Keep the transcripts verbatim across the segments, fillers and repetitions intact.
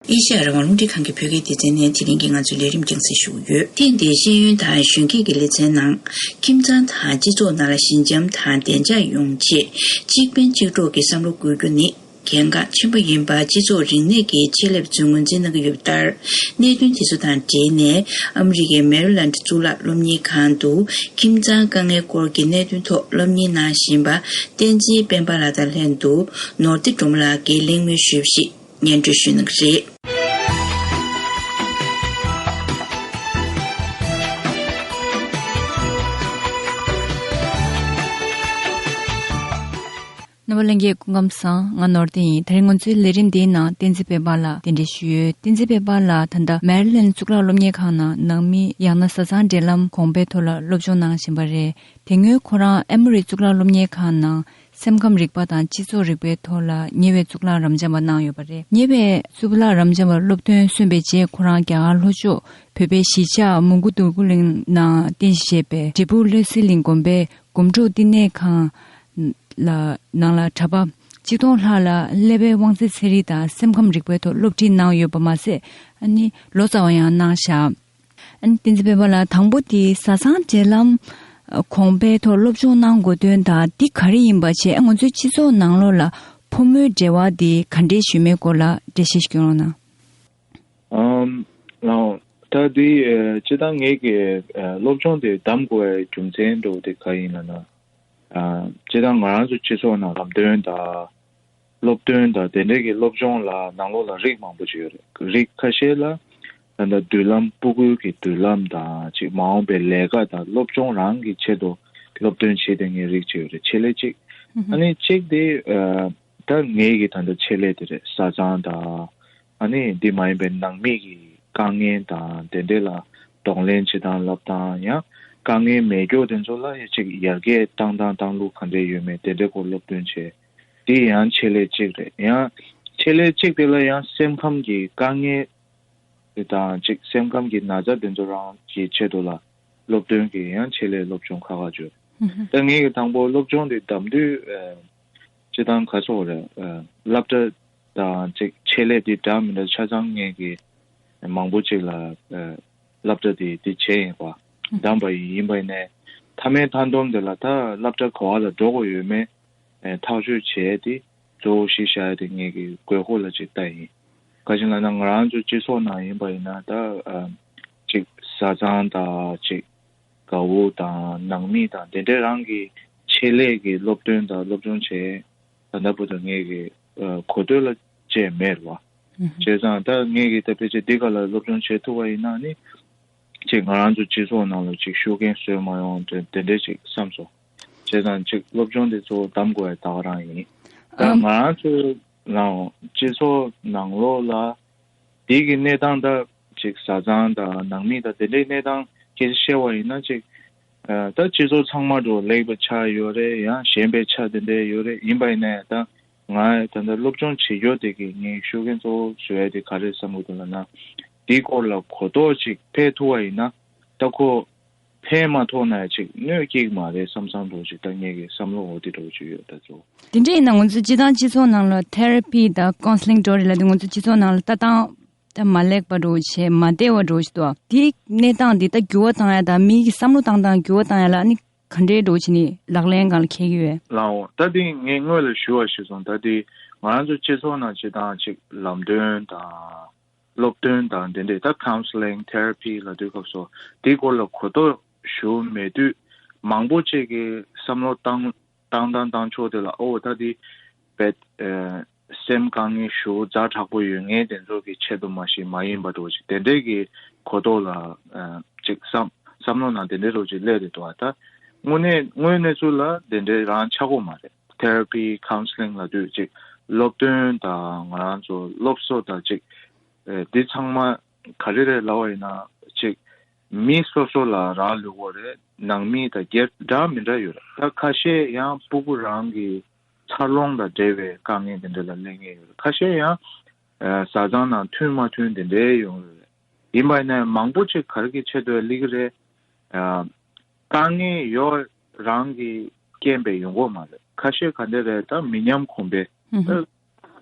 ཨེ་ཤ་ཡ་རང་དབང་རླུང་འཕྲིན་ཁང་གི་བོད་སྐད་སྡེ་ཚན་ནས་དེ་རིང་གི་ང་ཚོའི་ལས་རིམ་རྒྱང་སྲིང་ཞུ་གི་ཡོད། ཐེངས་འདིའི་ཤེས་ཡོན་དང་གཞོན་སྐྱེས་ཀྱི་ལེ་ཚན་ནང་། ཁྱིམ་ཚང་དང་སྤྱི་ཚོགས་ནང་ལ་ཞི་འཇམ་དང་བདེ་འཇགས་ཡོང་ཆེད་གཅིག་ཕན་གཅིག་གྲོགས་ཀྱི་བསམ་བློ་དགོས་རྒྱུ་ནི་གལ་འགངས་ཆེན་པོ་ཡིན་པ་སྤྱི་ཚོགས་རིག་གནས་ཀྱི་ཆེད་ལས་པ་ཚོས་ངོས་འཛིན་གནང་གི་ཡོད་པ་ལྟར། གནད་དོན་དེ་ཚོ་དང་འབྲེལ་ནས་ཨ་མི་རི་ཀའི་མེ་རི་ལན་གཙུག་ལག་སློབ་གཉེར་ཁང་དུ་ཁྱིམ་ཚང་དཀའ་ངལ་སྐོར་གྱི་གནད་དོན་ཐོག་སློབ་གཉེར་གནང་བཞིན་པ་བསྟན་འཛིན་སྤེན་པ་ལགས་དང་ལྷན་དུ་ནོར་བདེ་སྒྲོལ་མ་ལགས་ཀྱིས་གླེང་མོལ་ཞུས་པ་ཞིག་སྙན་སྒྲོན་ཞུ་གནང་གི་རེད། རྣམ་པ་ལྷན་རྒྱས་སྐུ་ཁམས་བཟང་། ང་ནོར་བདེ་ཡིན། དེ་རིང་ང་ཚོའི་ལས་རིམ་འདིའི་ནང་བསྟན་འཛིན་སྤེན་པ་ལགས་གདན་འདྲེན་ཞུས་ཡོད། བསྟན་འཛིན་སྤེན་པ་ལགས་ད་ལྟ་མེ་རི་ལན་གཙུག་ལག་སློབ་གཉེར་ཁང་ནང་ནང་མི་ཡང་ན་བཟའ་ཚང་འབྲེལ་ལམ་གོང་འཕེལ་ཐོག་ལ་སློབ་སྦྱོང་གནང་བཞིན་པ་རེད། དེ་སྔོན་ཁོ་རང་ཨེ་མོ་རི་གཙུག་ལག་སློབ་གཉེར་ཁང་ནང་སེམས་ཁམས་རིག་པ་དང་སྤྱི་ཚོགས་རིག་པའི་ཐོག་ལ་ཉེ་བའི་གཙུག་ལག་རབ་འབྱམས་པ་གནང་ཡོད་པ་རེད། ཉེ་བའི་གཙུག་ལག་རབ་འབྱམས་པ་སློབ་ཐོན་སོན་པའི་རྗེས་ཁོ་རང་རྒྱ་གར་ལྷོ་ཕྱོགས་བོད་པའི་གཞིས་ཆགས་མོན་གྷོ་འདོད་རྒུ་གླིང་ནང་རྟེན་གཞི་བྱས་པའི་འབྲས་སྤུངས་བློ་གསལ་གླིང་དགོན་པའི་སྒོམ་སྒྲུབ་བསྟི་གནས་ཁང་ལ་ནང་ལ་གྲྭ་པ་གཅིག་སྟོང་ལྷག་ལ་ཀླད་པའི་དབང་རྩའི་ཚན་རིག་དང་སེམས་ཁམས་རིག་པའི་ཐོག་སློབ་ཁྲིད་གནང་ཡོད་པ་མ་ཟད། ཨ་ནི་ལོ་ཙཱ་བ་ཡང་གནང་བཞག་ཨ་ནི་བསྟན་འཛིན་སྤེན་པ་ལགས། དང་པོ་དེ་བཟའ་ཚང་འབྲེལ་ལམ་གོང་འཕེལ་ཐོག་སློབ་སྦྱོང་གནང་དགོས་དོན་དང་འདི་ག་རེ་ཡིན་པ་བྱས། ང་ཚོའི་སྤྱི་ཚོགས་ནང་ལོགས་ལ་ཕོ་མོའི་འབྲེལ་བ་འདི་ག་འདྲས་ཞུས་མེད་སྐོར་ལ་འགྲེལ་བཤད་ཞིག་གནང་ན། ཨམ། ལགས། ད་འདི་ཨ་སྤྱིར་བཏང་ངེད་ཀྱི་ཨ་སློབ་སྦྱོང་དེ་གདམ་དགོས་པའི་རྒྱུ་མཚན་འདྲ་བོ་དེ་ག་ཡིན་ལབ་ན། ཨ་སྤྱིར་བཏང་ང་རང་ཚོ་སྤྱི་ཚོགས་ནང་ལམ་སྟོན་དང་། སློབ་སྟོན་དང་དེ་འདྲས་ཀྱི་སློབ་སྦྱོང་ལ་ནང་ལོགས་ལ་རིགས་མང་པོ་ཅིག་ཡོད་རེད། རིགས་ཁ་ཤས་ལ་ད་ལྟ་མདུན་ལམ་སྤུ་གུའི་གི་མདུན་ལམ་དང་ཅིག་མ་འོངས་པའི་ལས་ཀ་དང་སློབ་སྦྱོང་རང་གི་ཆེད་དུ་སློབ་སྟོན་བྱེད་བསྡད་མཁན་རིགས་ཅིག་ཡོད་རེད། ཆེད་ལས་གཅིག་ཨ་ནི་གཅིག་དེ་ཨ་ད་ངེད་ཀྱི་ད་ལྟ་ཆེད་ལས་དེ་རེད། བཟའ་ཚང་དང་ཨ་ནི་འདི་མ་ཡིན་པའི་ནང་མི་གི་དཀའ་ངལ་དང་དེ་འདྲས་ལ་གདོང་ལེན་བྱེད་སྟངས་ལབ་སྟངས། ཡང་དཀའ་ངལ་མེད་མཁན་དེ་ཚོ་ལ་ཡང་ཅིག་ཡར་རྒྱས་བཏང་སྟངས་བཏང་ལུགས་ག་འདྲས་ཡོད་མེད་དེ་འདྲས་སྐོར་སློབ་སྟོན་བྱས། དེ་ཡང་ཆེད་ལས་གཅིག་རེད། ཡང་ཆེད་ལས་གཅིག་དེ་ལ་ཡང་སེམས་ཁམས་ཀྱི་དཀའ་ངལ་དེ་དང་ཅིག་སེམས་ཁམས་ཀྱི་ན་ཚ་དེ་ཚོ་རང་གི་ཆེད་དུ་ལ་སློབ་སྟོན་གྱི་ཡང་ཆེད་ལས་སློབ་སྦྱོང་ཁག་ཁག་བྱོས། ད་ངེད་ཀྱི་དང་པོ་སློབ་སྦྱོང་དེ་གདམ་དུས་ཨ་སྤྱིར་བཏང་ག་ཚོད་རེད། ཨ་སློབ་གྲྭ་དང་ཅིག་ཆེད་ལས་དེ་འདྲ་མི་འདྲ་ཆ་ཚང་ངེད་ཀྱི་མང་པོ་ཅིག་ལ་ཨ་སློབ་གྲྭ་དེ་དེ་བྱས་ཡིན་པ། གདམ་པ་ཡིན་པ་ཡིན་ནའི་མཐའ་མའི་མཐའ་སྡོམ་དེ་ལ་ད་སློབ་གྲྭ་ག་བ་ལ་འགྲོ་དགོས་ཡོད་མེད་ཨ་ཐག་གཅོད་བྱས་ཏེ་གཙོ་བོ་གཞི་བཞག་ཡ་དེ་ངེད་ཀྱི་དགོས་མཁོ་ལ་ཅིག་ལྟ་ཡིན། ག་ཅི་ལབ་ན་ང་རང་ཚོ་སྤྱི་ཚོགས་ནང་ཡིན་པ་ཡིན་ན་ད་ཨ་ཅིག་བཟའ་ཚང་དང་ཅིག་དགའ་བོ་དང་ནང་མི་དང་དེ་འདྲའི་རང་གི་ཆེད་ལས་ཀྱི་སློབ་སྟོན་དང་སློབ་སྦྱོང་བྱས། ད་ལྟ་བར་དུ་ངེད་ཀྱི་ཨ་གོ་ཐོས་ལ་བཅས་མེད་རེད་བ། བྱས་ཙང་ད་ངེད་ཀྱི་ད་ཕལ་ཆེར་འདི་ག་ལ་སློབ་སྦྱོང་བྱེད་ཐུབ་པ་ཡིན་ན་ནི་ཅིག་ང་རང་ཚོ་སྤྱི་ཚོགས་ནང་ལ་ཅིག་ཤུགས་རྐྱེན་བཟོས་མ་ཡོང་དེ་དེ་འདྲས་ཅིག་བསམ་སོང་། བྱས་ཙང་ཅིག་སློབ་སྦྱོང་དེ་ཚོ་གདམ་དགོས་ཡ་ད་ག་རང་ཡིན། ད་ཨམ། ང་རང་ཚོའི་ནང་སྤྱི་ཚོགས་ནང་ལོགས་ལ་དེ་གི་གནས་སྟངས་ད་ཅིག་བཟའ་ཚང་དང་ནང་མི་དང་དེ་འདྲའི་གནས་སྟངས་སྐད་ཆ་བཤད་པ་ཡིན་ན་ཅིག་ཨ་ད་སྤྱི་ཚོགས་ཚང་མ་འགྲོ་ལེགས་པའི་ཆ་ཡོད་རེད། ཡང་ཞན་པའི་ཆ་དེ་འདྲ་ཡོད་རེད། ཡིན་པ་ཡིན་ནའི་ད་ང་ད་ལྟ་སློབ་སྦྱོང་བྱེད་རྒྱུ་དེ་གི་ངའི་ཤུགས་རྐྱེན་གཙོ་བོ་བཟོ་ཡ་དེ་ག་རེ་བསམ་གི་འདུག་ལབ་ན། དེའི་སྐོར་ལ་གོ་རྟོགས་ཅིག་འཕེལ་ཐུབ་པ་ཡིན་ན་ད་ཁོ་ཕན་མ་ཐོགས་ན་ཅིག་གནོད་སྐྱེལ་གི་མ་རེད་བསམ་བསམ་འདྲ་ཅིག་ད་ངེད་ཀྱི་བསམ་བློ་འོ་དེ་འདྲ་ཅིག་ཡོད་ད་གཙོ་བོ། དེ་འདྲ་ཡིན་ན་ང་ཚོ་སྤྱི་བཏང་སྤྱི་ཚོགས་ནང་ལ་ཐེ་ར་པི་དང་ཀའུན་སི་ལིང་འགྲོ་རེད་ལབ་དུས་ང་ཚོ་སྤྱི་ཚོགས་ནང་ལ་ལྟ་སྟངས་ད་མ་ལེགས་པ་འདྲ་བོ་བྱས་མ་བདེ་བ་འདྲ་བོ་ཞིག་འདུག་དེའི་གནས་སྟངས་འདི་ད་འགྱུར་བ་བཏང་ཡ་དང་མི་གི་བསམ་བློ་བཏང་སྟངས་འགྱུར་བ་བཏང་ཡ་ལ་ཨ་ནི་ག་འདྲའི་འདྲ་བོ་བྱས་ནས་ལག་ལེན་སྒང་ལ་འཁེལ་གྱི་ཡོད། ལགས་འོང་། ད་འདི་ངས་སྔོན་ལ་ཞུ་བ་ཞིག་སོང་། ད་འདི་ང་རང་ཚོ་སྤྱི་ཚོགས་ནང་སྤྱིར་བཏང་ཅིག་ལམ་སྟོན་དང་སློབ་སྟོན་དང་དེ་འདྲས་ད་ཀའུན་སི་ལིང་ཐེ་ར་པི་ལབ་དུས་སྐབས་སུ་དེའི་སྐོར་ལ་གོ་རྟོགས་ཞུ་མེད་དུས་མང་པོ་ཅིག་གིས་བསམ་བློ་བཏང་བཏང་སྟངས་བཏང་ཕྱོགས་དེ་ལ་ཨོ་ད་དེ་བེད་ཨ་སེམས་དཀའ་ངལ་ཞེ་པོ་ཛ་དྲག་པོ་ཡོད་མཁན་དེ་ཚོ་གི་ཆེད་དུ་མ་ཞིག་མ་ཡིན་པ་འདྲ་བོ་ཞིག་དེ་འདྲས་ཀྱི་གོ་རྟོགས་ལ་ཨ་ཅིག་བསམ་བསམ་བློ་ནང་དེ་འདྲས་འདྲ་བོ་ཞིག་སླེབས་རེད་འདུག་ཨ་ད་དངོས་གནས་དངོས་གནས་ཚུལ་ལ་དེ་འདྲས་རང་ཆགས་ཀྱི་མ་རེད། ཐེ་ར་པི་ཀའུན་སི་ལིང་ལབ་དུས་ཅིག་སློབ་སྟོན་དང་ང་རང་ཚོ་སློབ་གསོ་དང་ཅིག་ཨ་འདི་ཚང་མ་ག་རེ་རེད་ལབ་པ་ཡིན་ན་ཅིག་མི་སོ་སོ་ལ་རག་ལུས་པ་རེད། ནང་མི་དང་སྒེར་འདྲ་མི་འདྲ་ཡོད་རེད། ད་ཁ་ཤས་ཡང་སྤུ་གུ་རང་གི་འཚར་ལོངས་དང་འབྲེལ་བའི་དཀའ་ངལ་དེ་འདྲ་ལ་སླེབས་མཁན་ཡོད་རེད། ཁ་ཤས་ཡང་ཨ་བཟའ་ཚང་ནང་མཐུན་མ་མཐུན་དེ་འདྲའི་ཡོང་རེད། ཡིན་པ་ཡིན་ན་མང་པོ་ཅིག་ག་རེ་གི་ཆེད་དུ་སླེབས་ཀྱི་རེད། ཨ་དཀའ་ངལ་ཡོད་རང་གི་རྐྱེན་པས་ཡོང་གི་མ་རེད། ཁ་ཤས་ག་འདྲ་རེད་ད་མི་ཉམས་གོང་འཕེལ། ཨ་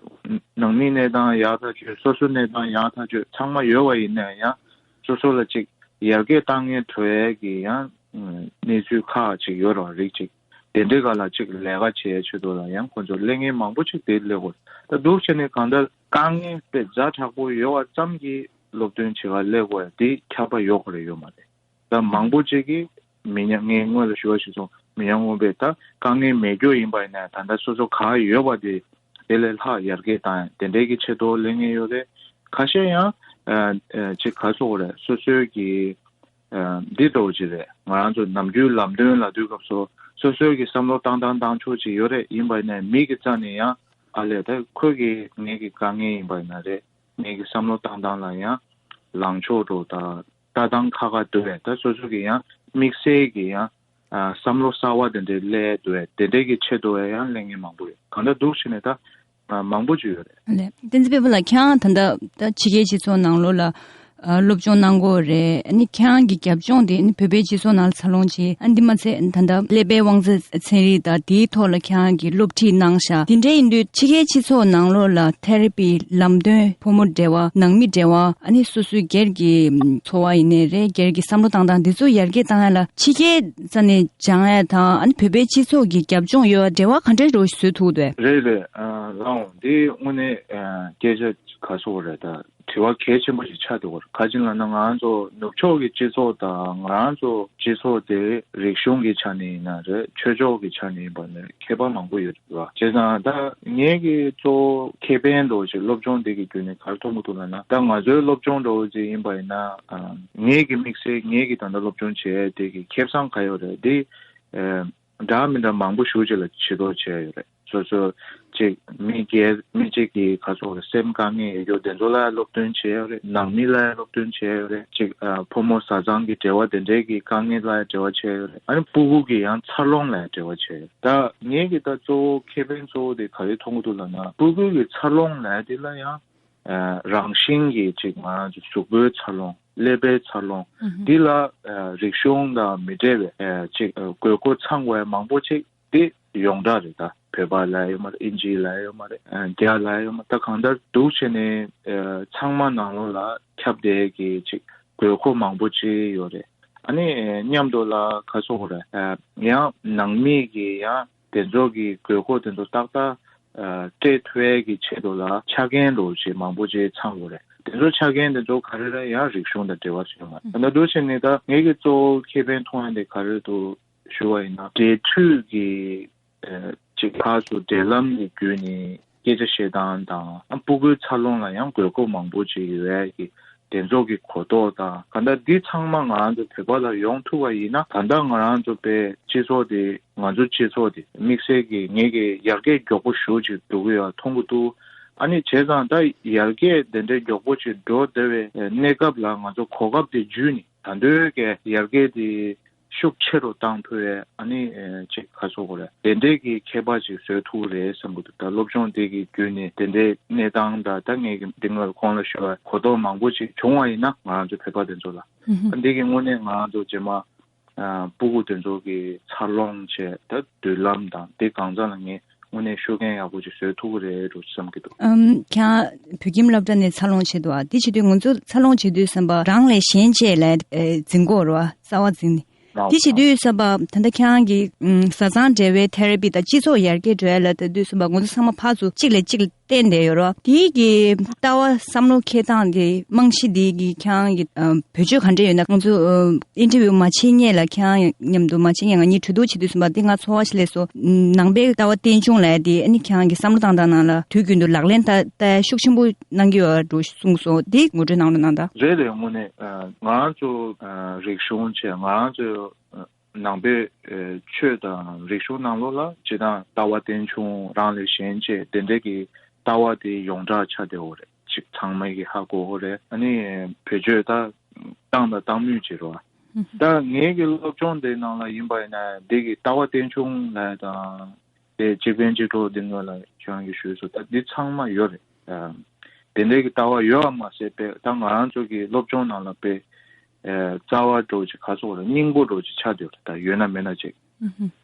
ནང་མི་གནས་སྟངས་ཡག་ཐག་ཆོད། སོ་སོའི་གནས་སྟངས་ཡག་ཐག་ཆོད་ཚང་མ་ཡོད་པ་ཡིན་ན་ཡང་། སོ་སོ་ལ་ཅིག་ཡར་རྒྱས་བཏང་མཁན་འགྲོ་ཡས་ཀྱི་ཡང་གནས་ཚུལ་ཁག་ཅིག་ཡོད་རེད་བ། རིགས་ཅིག་དེ་འདྲའི་སྒང་ལ་ཅིག་ལས་ཀ་བྱེད་ཡས་ཆེད་དུ་ལ་ཡང་ཁོང་ཚོ་སླེབས་མཁན་མང་པོ་ཅིག་དེ་སླེབས་ཡོད་རེད། ད་འདུག་བྱས་ནས་གང་ལྟར་དཀའ་ངལ་དཔེ་ཛ་དྲག་པོ་ཡོད་པ་ཙམ་གྱིས་སློབ་སྟོན་བྱེད་ག་སླེབས་དགོས་ཡ་དེ་ཁྱབ་པ་ཡོད་དགོས་རེད་ཡོད་མ་རེད། ད་མང་པོ་ཅིག་གིས་མི་ཉམས། ངས་སྔོན་ལ་ཞུ་བ་ཞུས་སོང་། མི་ཉམས་རྔོན་པས་ད་དཀའ་ངལ་མེད་རྒྱུ་ཡིན་པ་ཡིན་ན་ད་ལྟ་སོ་སོ་ག་ཡོད་པ་དེ་དེ་ལས་ལྷག་ཡར་རྒྱས་བཏང་ཡ་དེ་འདྲའི་གི་ཆེད་དུ་སླེབས་མཁན་ཡོད་རེད། ཁ་ཤས་ཡང་ཨ་ཨ་ཅིག་ག་སོགས་རེད། སོ་སོའི་གི་ཨ་འདི་འདྲ་བོ་ཅིག་རེད། ང་རང་ཚོ་ནམ་རྒྱུན་ལམ་སྟོན་ལབ་དུས་སྐབས་སུ་སོ་སོའི་གི་བསམ་བློ་བཏང་སྟངས་བཏང་ཕྱོགས་ཅིག་ཡོད་རེད། ཡིན་པ་ཡིན་ན་མི་གི་རྩ་ནས་ཡང་ཨ་ལས་ད་ཁོས་གི་ངེད་ཀྱི་དཀའ་ངལ་ཡིན་པ་ཡིན་ན་རེད། ངེད་ཀྱི་བསམ་བློ་བཏང་སྟངས་ལ་ཡང་ལངས་ཕྱོགས་འགྲོ་དང་ལྟ་སྟངས་ཁག་ཁག་འདུག་པས། ད་སོ་སོ་གི་ཡང་དམིགས་བསལ་གྱི་ཡང་ཨ་བསམ་བློ་གསར་བ་དེ་འདྲའི་སླེབས་འདུག་པས། དེ་འདྲའི་གི་ཆེད་དུ་ཡང་སླེབས་མཁན་མང་པོ་ཡོད། གང་ལྟར་འདུག་བྱས་ནས་ད་ཨ་མང་པོ་ཅིག་ཡོད་རེད། ལགས། བསྟན་འཛིན་དཔལ་པོ་ལགས། ཁྱེད་རང་ད་ལྟ་ད་ཕྱི་རྒྱལ་སྤྱི་ཚོགས་ནང་ལོགས་ལ་ཨ་སློབ་སྦྱོང་གནང་གི་ཡོད་རེད། ཨ་ནི་ཁྱེད་རང་གི་རྒྱབ་ལྗོངས་དེ་ཨ་ནི་བོད་པའི་སྤྱི་ཚོགས་ནང་ལ་འཚར་ལོངས་བྱས། ཨ་འདི་མ་ཚད་ད་ལྟ་ཀླད་པའི་དབང་རྩ་ཚན་རིག་དང་དེའི་ཐོག་ལ་ཁྱེད་རང་གིས་སློབ་ཁྲིད་གནང་ཤག་དེ་འདྲ་ཡིན་དུས་ཕྱི་རྒྱལ་སྤྱི་ཚོགས་ནང་ལོགས་ལ་ཐེ་ར་པི་ལམ་སྟོན་ཕོ་མོ་འབྲེལ་བ། ནང་མི་འབྲེལ་བ། ཨ་ནི་སོ་སོའི་སྒེར་གྱི་འཚོ་བ་ཡིན་ནའི་རེད། སྒེར་གྱི་བསམ་བློ་བཏང་སྟངས་འདི་ཚོ་ཡར་རྒྱས་བཏང་ཡ་ལ་ཕྱི་རྒྱལ་རྩ་ནས་སྦྱང་ཡ་དང་ཨ་ནི་བོད་པའི་སྤྱི་ཚོགས་ཀྱི་རྒྱབ་ལྗོངས་ཡོད་པ་འབྲེལ་བ་ག་འདྲ་འདྲ་བོ་ཞིག་བཟོ་ཐུབ་འདུག་རེད་རེད། ཨ་ལགས་འོང་། འདི་དངོས་གནས་ཨ་སྐད་ཆ་ག་སོགས་རེད། ད་དྲི་བ་གལ་ཆེན་པོ་ཞིག་ཆགས་འདུག་ག་ག་ཅི་ལབ་ན་ང་རང་ཚོ་ནུབ་ཕྱོགས་ཀྱི་སྤྱི་ཚོགས་དང་ང་རང་ཚོ་སྤྱི་ཚོགས་དེ་རིག་གཞུང་གི་ཆ་ནས་ཡིན་ན་རེད། ཆོས་ཕྱོགས་ཀྱི་ཆ་ནས་ཡིན་པ་ནས་ཁྱད་པར་མང་པོ་ཡོད་རེད་བ། བྱས་ཙང་ད་ངེད་ཀྱི་གཙོ་བོ་ཁེ་ཕན་འདྲ་བོ་ཞིག་སློབ་སྦྱོང་འདི་གི་བརྒྱུད་ནས་ག་རེ་མཐོང་གི་འདུག་ལབ་ན། ད་ང་ཚོའི་སློབ་སྦྱོང་འདྲ་བོ་ཞིག་ཡིན་པ་ཡིན་ན་ཨ་ངེད་ཀྱི་དམིགས་བསལ་ངེད་ཀྱི་ད་ལྟ་སློབ་སྦྱོང་བྱེད་ཡས་དེ་གི་ཁེ་བཟང་ག་ཡོད་རེད། འདི་ཨ་འདྲ་མི་འདྲ་མང་པོ་ཞེ་པོ་ཅིག་ལ་བྱེད་རོགས་བྱས་ཡོད་རེད། སོ་སོ་ཅིག་མི་སྒེར་མི་གཅིག་གི་ག་སོགས་རེད། སེམས་དཀའ་ངལ་ཡོད་རྒྱུ་དེ་ཚོ་ལ་སློབ་སྟོན་བྱས་ཡོད་རེད། ནང་མི་ལ་སློབ་སྟོན་བྱས་ཡོད་རེད། ཅིག་ཨ་ཕོ་མོ་བཟའ་ཚང་གི་འབྲེལ་བ་དེ་འདྲའི་གི་དཀའ་ངལ་ལ་འབྲེལ་བ་བྱས་ཡོད་རེད། ཨ་ནི་སྤུ་གུ་གི་ཡང་འཚར་ལོངས་ལ་འབྲེལ་བ་བྱས་ཡོད། ད་ངེད་ཀྱི་ད་གཙོ་བོ་ཁེ་ཕན་གཙོ་བོ་དེ་ག་རེ་མཐོང་གི་འདུག་ལབ་ན། སྤུ་གུ་གི་འཚར་ལོངས་ལ་དེ་ལ་ཡང་ཨ་རང་བཞིན་གྱིས་ཅིག་ང་རང་ཚོ་གཟུགས་པོའི་འཚར་ལོངས། ཀླད་པའི་འཚར་ལོངས། ཨུ་ཧུ། འདི་ལ་ཨ་རིག་གཞུང་དང་མི་འབྲེལ་བའི་ཨ་ཅིག་ཨ་དགོས་མཁོ་ཚང་དགོས་མང་པོ་ཅིག་འདི་ཡོངས་གྲགས་རེད། ད་བོད་པ་ལ་ཡོད་མ་རེད། ཨིན་ཇི་ལ་ཡོད་མ་རེད། ཨ་རྒྱ་ལ་ཡོད་མ་རེད། ད་གང་ལྟར་འདུག་བྱས་ནས་ཨ་ཚང་མ་ནང་ལོགས་ལ་ཁྱབ་བསྡད་ཀྱི་ཅིག་དགོས་མཁོ་མང་པོ་ཅིག་ཡོད་རེད། ཨ་ནི་ཨ་མཉམ་དུ་ལ་ག་སོགས་རེད། ཨ་ཡང་ནང་མི་གི་ཡང་དེ་ཚོ་གི་དགོས་མཁོ་དེ་ཚོ་ཏག་ཏག་ཨ་སྤྲད་ཐུབ་ཡས་ཀྱི་ཆེད་དུ་ལ་ཆ་རྐྱེན་འདྲ་བོ་ཅིག་མང་པོ་ཅིག་ཚང་དགོས་རེད། དེ་ཚོ་ཆ་རྐྱེན་དེ་ཚོ་ག་རེ་རེད། ཡང་རིག་གཞུང་དང་འབྲེལ་བ་ཡོད་མ་རེད། ད་འདུག་བྱས་ནས་ད་ངེད་ཀྱི་གཙོ་བོ་ཁེ་ཕན་མཐོང་ཡ་དེ་ག་རེ་འདུག་ཞུ་བ་ཡིན་ན། འབྲེལ་མཐུད་ཀྱི་ཨ་ཅིག་ཕར་ཚུར་འབྲེལ་ལམ་གྱི་བརྒྱུད་ནས་སྐད་ཆ་བཤད་སྟངས་དང་། ཨ་སྤུ་གུའི་འཚར་ལོངས་ལ་ཡང་དགོས་མཁོ་མང་པོ་ཅིག་ཡོད་ཡ་གི་དེ་ཚོ་གི་གོ་རྟོགས་དང་། གང་ལྟར་འདི་ཚང་མ་ང་རང་ཚོ་བོད་པ་ལ་ཡོང་ཐུབ་པ་ཡིན་ན། ད་ལྟ་ང་རང་ཚོ་དཔེ་སྤྱི་ཚོགས་དེ་ང་ཚོ་སྤྱི་ཚོགས་དེ་དམིགས་བསལ་གྱི་ངེད་ཀྱི་ཡར་རྒྱས་མགྱོགས་པོ་ཞེ་པོ་ཅིག་འགྲོ་གི་ཡོད་མཐོང་གི་འདུག་ཨ་ནི་བྱས་ཙང་ད་ཡར་རྒྱས་དེ་འདྲའི་མགྱོགས་པོ་ཅིག་འགྲོ་བསྡད་པའི་གནས་སྐབས་ལ་ང་ཚོ་གོ་སྐབས་དེ་བརྒྱུད་ནས་ད་དུང་གི་ཡར་རྒྱས་དེ་ཤུགས་ཆེ་རུ་བཏང་ཐུབ་ཡས། ཨ་ནི་ཨ་ཅིག་ག་སོགས་རེད། དེ་འདྲའི་གི་ཁྱད་པར་ཅིག་བཟོ་ཐུབ་རེད་བསམ་གི་འདུག་ད་སློབ་སྦྱོང་དེ་གི་བརྒྱུད་ནས་དེ་འདྲའི་གནས་སྟངས་དང་། ད་ངས་འདི་སྔོན་གོང་ལ་ཞུས་པ་གོ་རྟོགས་མང་པོ་ཅིག་བྱུང་བ་ཡིན་ན། ང་རང་ཚོ་བོད་པ་དེ་ཚོ་ལ་ཨ་འདི་གི་དངོས་གནས་ང་རང་ཚོ་རྗེས་མ་ཨ་སྤུ་གུ་དེ་ཚོ་གི་འཚར་ལོངས་བྱས། ད་མདུན་ལམ་དང་དེ་གང་ཚང་ལ་ངས་དངོས་གནས་ཤུགས་རྐྱེན་ཡག་པོ་ཅིག་བཟོ་ཐུབ་ཀྱི་རེད་འགྲོ་བསམ་གྱི་འདུག་ཨམ། ཁྱེད་རང་བོད་ཁྱིམ་སློབ་གྲྭ་ནས་འཚར་ལོངས་བྱས་འདུག་ཨ། དེ་བྱེད་དུས་ང་ཚོ་འཚར་ལོངས་བྱེད་དུས་ཙམ་པ་རང་ལས་གཞན་གཅེས་ལ་ཨེ་འཛིན་དགོས་རེད་བ། རྩ་བ་འཛིན་ནས། དེ་བྱེད་དུས་ཙམ་པ་ད་ལྟ་ཁྱེད་རང་གིས་ཨམ་བཟའ་ཚང་འབྲེལ་བའི་ཐེ་ར་པི་དང་སྤྱི་ཚོགས་ཡར་རྒྱས་འགྲོ་ཡ་ལ་ལྟ་དུས་ཙམ་པ་ང་ཚོ་ཚང་མ་ཕར་ཚུར་གཅིག་ལས་གཅིག་ལ་བརྟེན་བསྡད་ཡོད་རེད་བ། དེའི་གི་ལྟ་བ་བསམ་བློ་འཁྱེར་སྟངས་དེ་རྨང་གཞི་དེ་གི་ཁྱེད་རང་གི་ཨམ་བེད་སྤྱོད་ག་འདྲ་ཡོད་ན། ང་ཚོ་ཨམ་ཨིན་ཊར་བིའུ་མ་བྱེད་སྔོན་ལ་ཁྱེད་རང་མཉམ་དུ་མ་བྱེད་སྔོན་ང་གཉིས་གྲོས་བསྡུར་བྱེད་དུས་ཙམ་པ་དེ་ང་ཚོར་བ་ཞིག་སླེབས་སོང་། ནང་པའི་ལྟ་བ་རྟེན་འབྱུང་ལབ་ཡ་དེ་ཨ་ནི་ཁྱེད་རང་གི་བསམ་བློ་བཏང་སྟངས་ནང་ལ་དུས་རྒྱུན་དུ་ལག་ལེན་བསྟར་བསྟར་ཤུགས་ཆེན་པོ་གནང་གི་ཡོད་འགྲོ་གསུངས་སོང་། དེ་ངོ་སྤྲོད་གནང་རོགས་གནང་དང་། རེད་རེད། དངོས་གནས་ཨ་ང་རང་ཚོ་ཨ་རིག་གཞུང་བྱས། ང་རང་ཚོ་ཨ་ནང་པའི་ཨ་ཆོས་དང་རིག་གཞུང་ནང་ལོགས་ལ་སྤྱིར་བཏང་ལྟ་བ་རྟེན་འབྱུང་རང་ལས་གཞན་གཅེས་དེ་འདྲའི་གི་ལྟ་བ་དེ་ཡོངས་གྲགས་ཆགས་བསྡད་ཡོད་རེད། ཅིག་ཚང་མས་གི་ཧ་གོ་གི་རེད། ཨ་ནི་བེད་སྤྱོད་ད་བཏང་དང་བཏང་མུས་ཅིག་རེད་བ། ད་ངེད་ཀྱི་སློབ་སྦྱོང་དེ་ནང་ལ་ཡིན་པ་ཡིན་ན་འདི་གི་ལྟ་བ་རྟེན་འབྱུང་ལབ་ཡ་དང་། དེ་གཅིག་ཕན་གཅིག་གྲོགས་འདི་སྔོན་ལ་ཁྱེད་རང་གིས་ཞུས་སོང་། ད་འདི་ཚང་མ་ཡོད་རེད། ཨ་དེ་འདྲའི་གི་ལྟ་བ་ཡོད་པ་མ་ཟད་པའི་ད་ང་རང་ཚོ་གི་སློབ་སྦྱོང་ནང་ལ་དཔེ་ཨ་རྩ་བ་འདྲ་བོ་ཅིག་ག་སོགས་རེད། སྙིང་པོ་འདྲ་བོ་ཅིག་ཆགས་བསྡད་ཡོད་རེད། ད་ཡོད་ན་མེད་ན་ཅིག་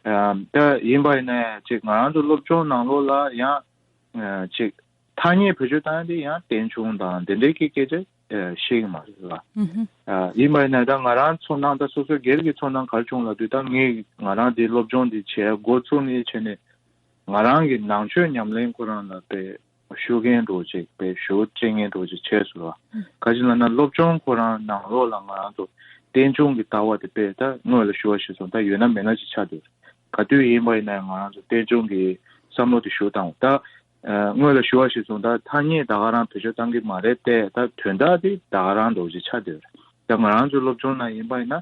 ཨ་ད་ཡིན་པ་ཡིན་ན་ཅིག་ང་རང་ཚོ་སློབ་སྦྱོང་ནང་ལོགས་ལ་ཡང་ཨ་ཅིག་ ཐ་སྙད་བེད་སྤྱོད་བཏང་ཡ་དེ་ཡང་རྟེན་འབྱུང་དང་དེ་འདྲའི་གི་སྐད་ཆ་ཨ་བཤད་ཀྱི་མ་རེད་བ། ཨུ་ཧུ། ཨ་ཡིན་པ་ཡིན་ན་ད་ང་རང་ཚོར་སྣང་ད་སོ་སོའི་སྒེར་གྱི་ཚོར་སྣང་ག་རེ་བྱུང་ལབ་དུས་ད་ངས་ང་རང་དེ་སློབ་སྦྱོང་དེ་བྱས་འགོ་བཙུགས་ནས་བྱས་ནས་ང་རང་གི་ནང་ཆོས་ཉམས་ལེན་ཁོ་རང་ལ་དཔེ་ཞུགས་མཁན་འདྲ་བོ་ཅིག་དཔེ་ཞུགས་སྤྲད་མཁན་འདྲ་བོ་ཅིག་བྱས་སོང་བ། ག་ཅི་ལབ་ན་སློབ་སྦྱོང་ཁོ་རང་ནང་ལོགས་ལ་ང་རང་ཚོ་རྟེན་འབྱུང་གི་ལྟ་བ་དེ་དཔེ་ད་སྔོན་ལ་ཞུ་བ་ཞིག་སོང་ད་ཡོད་ན་མེད་ན་ཅིག་ཆགས་འདུག་ག་དུས་ཡིན་པ་ཡིན་ན་ང་རང་ཚོ་རྟེན་འབྱུང་གི་བསམ་བློ་དེ་ཞུགས་བཏང་ད། ཨ་སྔོན་ལ་ཞུ་བ་ཞིག་སོང་ད་ཐ་སྙད་ད་ག་རང་བེད་སྤྱོད་བཏང་གི་མ་རེད་དེ་ད་དོན་དག་དེ་ད་ག་རང་འདྲ་བོ་ཅིག་ཆགས་བསྡད་ཡོད་རེད། ད་ང་རང་ཚོའི་སློབ་སྦྱོང་ནང་ཡིན་པ་ཡིན་ན་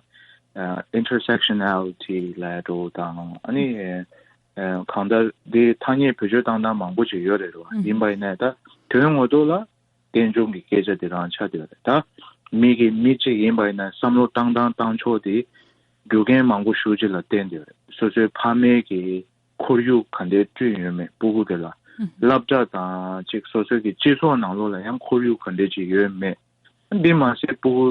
ཨ་intersectionality་ལབ་ཡ་འདྲ་བོ་དང་ཨ་ནི་ཨ་གང་ལྟར་དེ་ཐ་སྙད་བེད་སྤྱོད་བཏང་སྟངས་མང་པོ་ཅིག་ཡོད་རེད་རེད་བ། ཡིན་པ་ཡིན་ན་ད་དོན་ངོ་ཐོག་ལ་རྟེན་འབྱུང་གི་སྐད་ཆ་དེ་རང་ཆགས་བསྡད་ཡོད་རེད། ད་མི་གི་མི་གཅིག་ཡིན་པ་ཡིན་ན་བསམ་བློ་བཏང་སྟངས་བཏང་ཕྱོགས་དེ་རྒྱུ་རྐྱེན་མང་པོ་ཞེ་ཅིག་ལ་བརྟེན་བསྡད་ཡོད་རེད། སོ་སོའི་ཕ་མའི་གི་ཁོར་ཡུག་ག་འདྲའི་བསྐྲུན་ཡོད་མེད་སྤུ་གུ་དེ་ལ་སློབ་གྲྭ་དང་ཅིག་སོ་སོའི་གི་སྤྱི་ཚོགས་ནང་ལོགས་ལ་ཡང་ཁོར་ཡུག་ག་འདྲའི་ཅིག་ཡོད་མེད། འདི་མ་ཟད་སྤུ་གུ་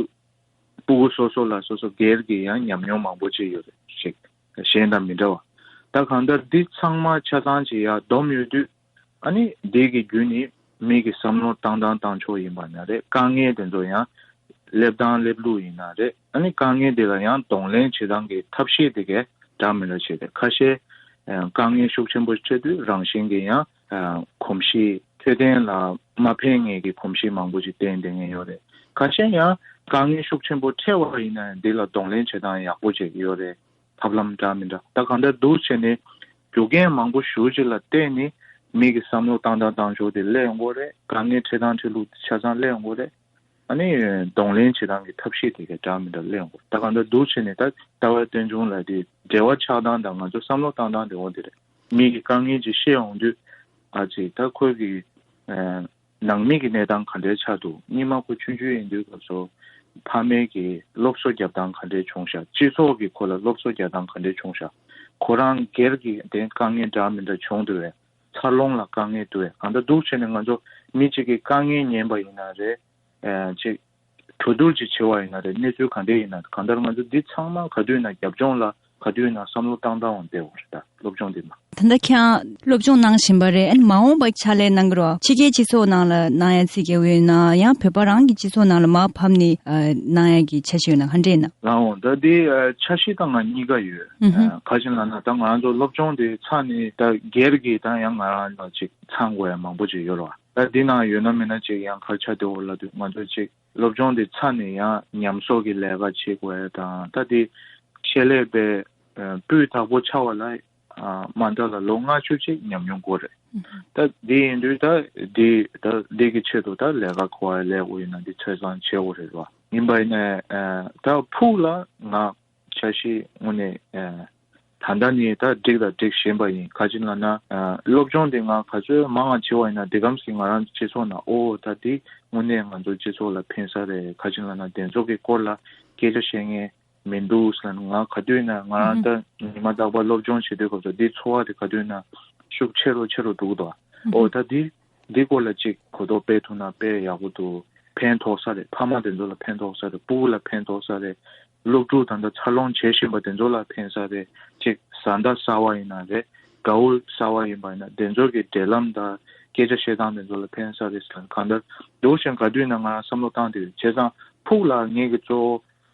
སྤུ་གུ་སོ་སོ་ལ་སོ་སོ་སྒེར་གྱི་ཡང་ཉམས་མྱོང་མང་པོ་ཅིག་ཡོད་རེད་ཅིག་གཞན་དང་མི་འདྲ་བ། ད་གང་ལྟར་འདི་ཚང་མ་ཆ་ཚང་ཅིག་ཡར་བསྡོམས་ཡོད་དུས་ཨ་ནི་འདི་གི་བརྒྱུད་ནས་མི་གི་བསམ་བློ་བཏང་སྟངས་བཏང་ཕྱོགས་ཡིན་པ་ན་རེད། དཀའ་ངལ་དེ་ཚོ་ཡང་སླེབས་སྟངས་སླེབས་ལུགས་ཡིན་ན་རེད། ཨ་ནི་དཀའ་ངལ་དེ་ལ་ཡང་གདོང་ལེན་བྱེད་སྟངས་ཀྱི་ཐབས་ཤེས་དེ་གས་འདྲ་མི་འདྲ་བྱས་ཏེ་ཁ་ཤས་ཨ་དཀའ་ངལ་ཤུགས་ཆེན་པོ་འཕྲད་དུས་རང་བཞིན་གྱི་ཡང་ཨ་གོམས་གཤིས་འཕྲོད་བསྟེན་ལ་མ་ཕན་མཁན་གྱི་གོམས་གཤིས་མང་པོ་ཅིག་བསྟེན་བསྡད་མཁན་ཡོད་རེད། ཁ་ཤས་ཡང་དཀའ་ངལ་ཤུགས་ཆེན་པོ་འཕྲད་པ་ཡིན་ན་འདི་ལ་གདོང་ལེན་བྱེད་སྟངས་ཡག་པོ་བྱེད་ཀྱི་ཡོད་རེད། ཐབས་ལམ་འདྲ་མི་འདྲ་ད་གང་ལྟར་འདུག་བྱས་ནས་རྒྱུ་རྐྱེན་མང་པོ་ཞེ་ཅིག་ལ་བརྟེན་ནས་མི་གི་བསམ་བློ་བཏང་སྟངས་བཏང་ཕྱོགས་དེ་སླེབས་ཡོང་གི་རེད། དཀའ་ངལ་འཕྲད་སྟངས་འཕྲད་ལུགས་དེ་ཆ་ཚང་སླེབས་ཡོང་གི་རེད། ཨ་ནི་གདོང་ལེན་བྱེད་སྟངས་ཀྱི་ཐབས་ཤེས་དེ་ག་འདྲ་མི་འདྲ་སླེབས་ཡོང་གི་རེད། ད་གང་ལྟར་འདུག་བྱས་ནས་ད་ལྟ་བ་རྟེན་འབྱུང་ལ་དེ་འབྲེལ་བ་ཆགས་སྟངས་དང་ང་ཚོ་བསམ་བློ་བཏང་སྟངས་དེ་འོ་དེ་རེད། མི་གི་དཀའ་ངལ་ཅིག་བཤད་ཡོང་དུས་ཨ་ཅེ་ད་ཁོས་གི་ཨ་ནང་མི་གི་གནས་སྟངས་ག་འདྲའི་ཆགས་འདུག་སྔོན་མ་ཁོ་ཆུང་ཆུང་ཡིན་དུས་སྐབས་སུ་ཕ་མས་གི་སློབ་གསོ་རྒྱབ་སྟངས་ག་འདྲའི་བྱུང་ཤག་སྤྱི་ཚོགས་ཀྱིས་ཁོ་ལ་སློབ་གསོ་རྒྱག་སྟངས་ག་འདྲའི་བྱུང་ཤག་ཁོ་རང་སྒེར་གྱི་དེ་དཀའ་ངལ་འདྲ་མི་འདྲ་བྱུང་འདུག་བས། འཚར་ལོངས་ལ་དཀའ་ངལ་འདུག་བས། གང་ལྟར་འདུག་བྱས་ནས་ང་ཚོ་མི་གཅིག་གི་དཀའ་ངལ་ཉན་པ་ཡིན་ན་རེད། ཨ་ཅིག་གྲོས་བསྡུར་ཅིག་བྱེད་པ་ཡིན་ན་རེད། གནས་ཚུལ་ག་འདྲ་ཡིན་ན་གང་ལྟར་ང་ཚོ་འདི་ཚང་མ་ག་དུས་ཡིན་ན་རྒྱབ་ལྗོངས་ལ་ག་དུས་ཡིན་ན་བསམ་བློ་བཏང་སྟངས་འོང་བསྡད་ཡོད་རེད། ད་སློབ་སྦྱོང་འདི་མ། ད་ལྟ་ཁྱེད་རང་སློབ་སྦྱོང་གནང་བཞིན་པ་རེད། ཨ་ནི་མ་འོངས་པ་ཕྱག་ལས་གནང་གི་རོགས་ཕྱི་རྒྱལ་སྤྱི་ཚོགས་ནང་ལ་གནང་ཡ་རྩིས་རྒྱག་ཡོད་ན་ཡང་བོད་པ་རང་གི་སྤྱི་ཚོགས་ནང་ལ་མར་ཕབ་ནས་ཨ་གནང་ཡ་གི་འཆར་གཞི་ཡོད་ན་ག་འདྲ་ཡིན་ན། ལགས་འོང་ད་འདི་ཨ་འཆར་གཞི་དང་ང་གཉིས་ཀ་ཡོད། ཨུ་ཧུ། ཨ་ག་ཅི་ལབ་ན་ད་ང་རང་ཚོ་སློབ་སྦྱོང་འདི་ཚར་ནས་ད་སྒེར་གྱི་ད་ཡང་ང་རང་ལ་ཅིག་ཚང་དགོས་ཡ་མང་པོ་ཅིག་ཡོད་རེད་བ། ད་འདི་ནང་ཡོད་ན་མེད་ན་ཅིག་ཡང་ག་རེ་ཆགས་བསྡད་ཡོད་ལབ་དུས་ང་ཚོ་ཅིག་སློབ་སྦྱོང་དེ་ཚར་ནས་ཡང་ཉམས་གསོ་གི་ལས་ཀ་བྱེད་དགོས་ཡ་དང་ད་དེ་ཆེད་ལས་པའི་ཨ་སྤུས་དག་པོ་ཆགས་པ་ལ་ཨ་མ་མཐའ་ལ་ལོ་ལྔ་བཅུ་ཅིག་ཉམས་མྱོང་དགོས་རེད། ད་དེ་ཡིན་དུས་ད་དེ་ད་དེ་གི་ཆེད་དུ་ད་ལས་ཀ་ག་པར་ལས་དགོས་ཡིན་ན་དེ་ཆ་ཚང་བྱེད་དགོས་རེད་བ། ཡིན་པ་ཡིན་ན་ཨ་ད་ཕུགས་ལ་ང་འཆར་གཞི་དངོས་གནས་ཨ་ད་ལྟ་ནས་ད་འགྲིག་དང་འགྲིག་བཞིན་པ་ཡིན། ག་ཅི་ལབ་ན་ཨ་སློབ་སྦྱོང་དེ་ང་ག་ཚོད་མང་ང་བྱེད་པ་ཡིན་ན་དེ་གམ་ཞིག་ང་རང་སྤྱི་ཚོགས་ནང་ཨོ་ད་དེ་དངོས་གནས་ང་ཚོ་སྤྱི་ཚོགས་ལ་ཕན་ས་རེད། ག་ཅི་ལབ་ན་དེ་ཚོ་གི་སྐོར་ལ་སྐད་ཆ་བཤད་མཁན་མི་འདུག་ཟེར་ན་ང་ག་དུས་ན་ང་རང་ད་ཉི་མ་རྟག་པར་སློབ་སྦྱོང་བྱེད་དུས་སྐབས་སུ་འདི་ཚོར་བ་དེ་ག་དུས་ན་ཤུགས་ཆེ་རུ་ཆེ་རུ་འགྲོ་གི་འདུག་ཨོ་ད་འདི་འདི་སྐོར་ལ་ཅིག་གོ་རྟོགས་སྤེལ་ཐུབ་ན་དཔེ་ཡག་པོ་འདུག་ཕན་ཐོགས་ས་རེད། ཕ་མ་དེ་ཚོ་ལ་ཕན་ཐོགས་ས་རེད། སྤུ་གུ་ལ་ཕན་ཐོགས་ས་རེད། སློབ་ཕྲུག་ད་ལྟ་འཚར་ལོངས་བྱེད་བཞིན་པ་དེ་ཚོ་ལ་ཕན་ས་རེད། ཅིག་བཟའ་ཟླ་གསར་བ་ཡིན་ན་རེད། དགའ་བོ་གསར་བ་ཡིན་པ་ཡིན་ན་དེ་ཚོ་གི་འབྲེལ་ལམ་དང་སྐད་ཆ་བཤད་སྟངས་དེ་ཚོ་ལ་ཕན་ས་རེད་ཟེར་གང་ལྟར་འདུག་ཞིང་ག་དུས་ན་ང་རང་བསམ་བློ་བཏང་དེ་རེད། བྱས་ཙང་ཕུགས་ལ་ངེད་ཀྱི་གཙོ་བོ་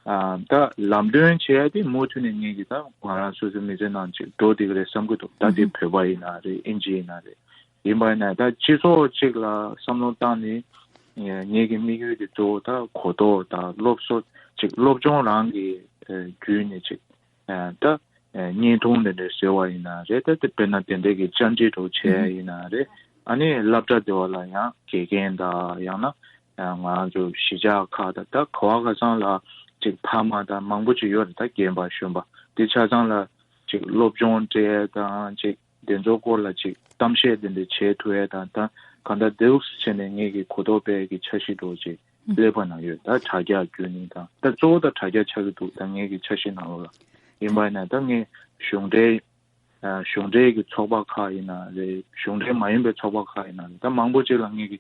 ཨ་ད་ལམ་སྟོན་བྱེད་ཡ་དེ་མུ་མཐུད་ནས་ངེད་ཀྱི་ད་ང་རང་སོ་སོའི་མི་ཚེ་ནང་ཅིག་འགྲོ་བསྡད་ཀྱི་རེད་བསམ་གྱི་འདུག་ད་དེ་བོད་པ་ཡིན་ན་རེད། ཨིན་ཇི་ཡིན་ན་རེད། ཡིན་པ་ཡིན་ན་ད་སྤྱི་ཚོགས་གཅིག་ལ་བསམ་བློ་བཏང་ནས་ངེད་ཀྱི་དམིགས་ཡུལ་དེ་གཙོ་བོ་ད་གོ་རྟོགས་དང་སློབ་གསོ་ཅིག་སློབ་སྦྱོང་རང་གི་བརྒྱུད་ནས་ཅིག་ད་བརྙན་ཐུང་དེ་འདྲ་བཟོས་པ་ཡིན་ན་རེད། ད་དེ་དཔེར་ན་དེ་འདྲའི་གི་བཅར་འདྲི་འདྲ་བྱས་ཡིན་ན་རེད། ཨ་ནི་སློབ་གྲྭ་དེ་བ་ལ་ཡང་དགེ་རྒན་དང་ཡང་ན་ང་རང་ཚོ་གཞིས་ཆགས་ཁག་དང་ད་ག་བ་ག་ཚང་ལ་ཅིག་ཕ་མ་དང་མང་པོ་ཅིག་ཡོད་རེད། ད་རྒན་པ་གཞོན་པ་དེ་ཆ་ཚང་ལ་ཅིག་སློབ་སྦྱོང་སྤྲད་དང་ཅིག་དེ་ཚོ་སྐོར་ལ་ཅིག་གཏམ་བཤད་དེ་འདྲ་བྱེད་ཐུབ་ཡས་དང་ད་གང་ལྟར་དེ་འདྲ་བྱས་ནས་ངེད་ཀྱི་གོ་རྟོགས་སྤེལ་གྱི་འཆར་གཞི་འདྲ་ཅིག་ཀླད་པ་ནང་ཡོད། ད་དྲ་རྒྱ་བརྒྱུད་ནས་དང་ད་གཙོ་བོ་ད་དྲ་རྒྱ་ཆགས་ཀྱི་འདུག་ད་ངེད་ཀྱི་འཆར་གཞི་ནང་ལོགས་ལ་ཡིན་པ་ཡིན་ན་ད་ངས་གཞུང་འབྲེལ་གཞུང་འབྲེལ་གྱི་ཚོགས་པ་ཁག་ཡིན་ན་རེད། གཞུང་འབྲེལ་མ་ཡིན་པའི་ཚོགས་པ་ཁག་ཡིན་ན་རེད། ད་མང་པོ་ཅིག་ལ་ངེད་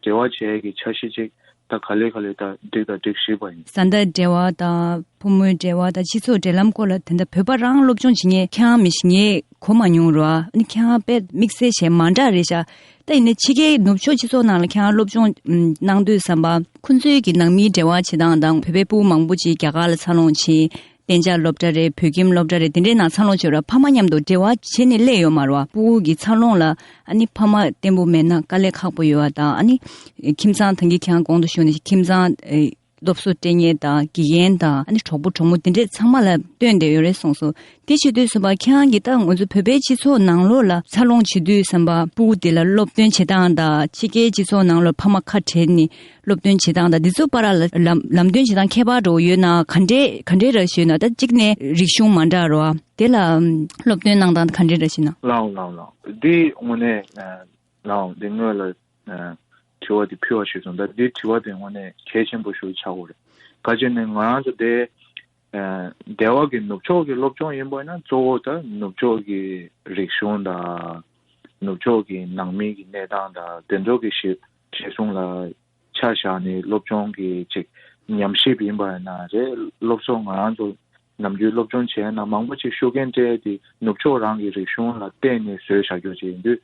ཀྱི་འབྲེལ་བ་བྱེད་ཡས་ཀྱི་འཆར་གཞི་ཅིག་ ད་ག་ལེ་ག་ལེ་ད་འགྲིག་དང་འགྲིག་བཞིན་པ་ཡིན། བཟའ་ཟླ་འབྲེལ་བ་དང་ཕོ་མོའི་འབྲེལ་བ་དང་སྤྱི་ཚོགས་འབྲེལ་ལམ་སྐོར་ལ་དེ་འདྲ་བོད་པ་རང་སློབ་སྦྱོང་བྱེད་མཁན་ཁྱེད་རང་མི་ཤེས། ངས་གོ་མ་མྱོང་རོ། ཨ་ནི་ཁྱེད་རང་དཔེ་དམིགས་བསལ་བྱས་མ་འདྲ་རེད་ཤག་ད་ཡིན་ནའི་ཕྱི་རྒྱལ་ནུབ་ཕྱོགས་སྤྱི་ཚོགས་ནང་ལ་ཁྱེད་རང་སློབ་སྦྱོང་ཨམ་གནང་དུས་ཙམ་པ་ཁོང་ཚོའི་གི་ནང་མིའི་འབྲེལ་བ་བྱེད་སྟངས་དང་། བོད་པའི་ཕྲུ་གུ་མང་པོ་ཅིག་རྒྱ་གར་ལ་འཚར་ལོངས་ཕྱིན། གཏན་འཇགས་སློབ་གྲྭ་རེད། བོད་ཁྱིམ་སློབ་གྲྭ་རེད། དེ་འདྲའི་ནང་འཚར་ལོངས་བྱས་ར། ཕ་མ་མཉམ་དུ་འབྲེལ་བ་བྱས་ནས་སླེབས་ཡོད་མ་རེད་བ། ཕྲུ་གུ་གི་འཚར་ལོངས་ལ་ཨ་ནི་ཕ་མ་བརྟན་པོ་མེད་ན་དཀའ་ལས་ཁག་པོ་ཡོད་བ་དང་། ཨ་ནི་ཁྱིམ་ཚང་ད་གིན་ཁྱེད་རང་གོང་དུ་ཞུས་ནས་ཁྱིམ་ཚང་ཨེ་སློབ་གསོ་སྤྲད་མཁན་དང་དགེ་རྒན་དང་། ཨ་ནི་གྲོགས་པོ་གྲོགས་མོ་དེ་འདྲས་ཚང་མ་ལ་བསྟུན་བསྡད་ཡོད་རེད་གསུངས་སོང་། དེ་བྱེད་དུས་ཙམ་པ་ཁྱེད་རང་གིས་ད་ང་ཚོ་བོད་པའི་སྤྱི་ཚོགས་ནང་ལོགས་ལ་འཚར་ལོངས་བྱེད་དུས་ཙམ་པ་ཕྲུ་གུ་དེ་ལ་སློབ་སྟོན་བྱེད་སྟངས་དང་། ཕྱི་རྒྱལ་སྤྱི་ཚོགས་ནང་ལོགས་ཕ་མ་ཁ་བྲལ་ནས་སློབ་སྟོན་བྱེད་སྟངས་དང་། འདི་ཚོ་བར་ལ་ལམ་ལམ་སྟོན་བྱེད་སྟངས་ཁྱད་པར་འདྲ་བོ་ཡོད་ན། ག་འདྲའི་ག་འདྲའི་ར་ཞུས་ན། ད་གཅིག་ནས་རིག་གཞུང་མ་འདྲ་རོ། དེ་ལ་སློབ་སྟོན་གནང་སྟངས་ག་འདྲའི་ར་ཞུས་ན། ལའོ་ལའོ་ལའོ། འདི་དངོས་གནས་ལའོ་འདི་སྔོན་ལ་དྲི་བ་འདི་ཕུལ་བ་ཞིག་སོང་། ད་འདི་དྲི་བ་དེ་དངོས་གནས་གལ་ཆེན་པོ་ཞིག་ཆགས་ཡོད་རེད། ག་ཅི་ནས་ང་རང་ཚོ་དེ་སྡེ་བ་གི་ནུབ་ཕྱོགས་ཀྱི་སློབ་སྦྱོང་ཡིན་པ་ཡིན་ན་གཙོ་བོ་ད་ནུབ་ཕྱོགས་ཀྱི་རིག་གཞུང་དང་། ནུབ་ཕྱོགས་ཀྱི་ནང་མི་གི་གནས་སྟངས་དང་དེ་ཚོ་གི་གཞི་གཞི་བཟུང་ལ་ཆ་བཞག་ནས་སློབ་སྦྱོང་གི་ཅིག་ཉམས་ཞིབ་ཡིན་པ་ཡིན་ན་རེད། སློབ་གསོ་ང་རང་ཚོ་ནམ་རྒྱུན་སློབ་སྦྱོང་བྱས་ན་མང་པོ་ཅིག་ཤུགས་རྐྱེན་སྤྲད་དེ་ནུབ་ཕྱོགས་རང་གི་རིག་གཞུང་ལ་བརྟེན་ནས་བཟོས་བཞག་རྒྱུ་ཅིག་ཡིན་དུས།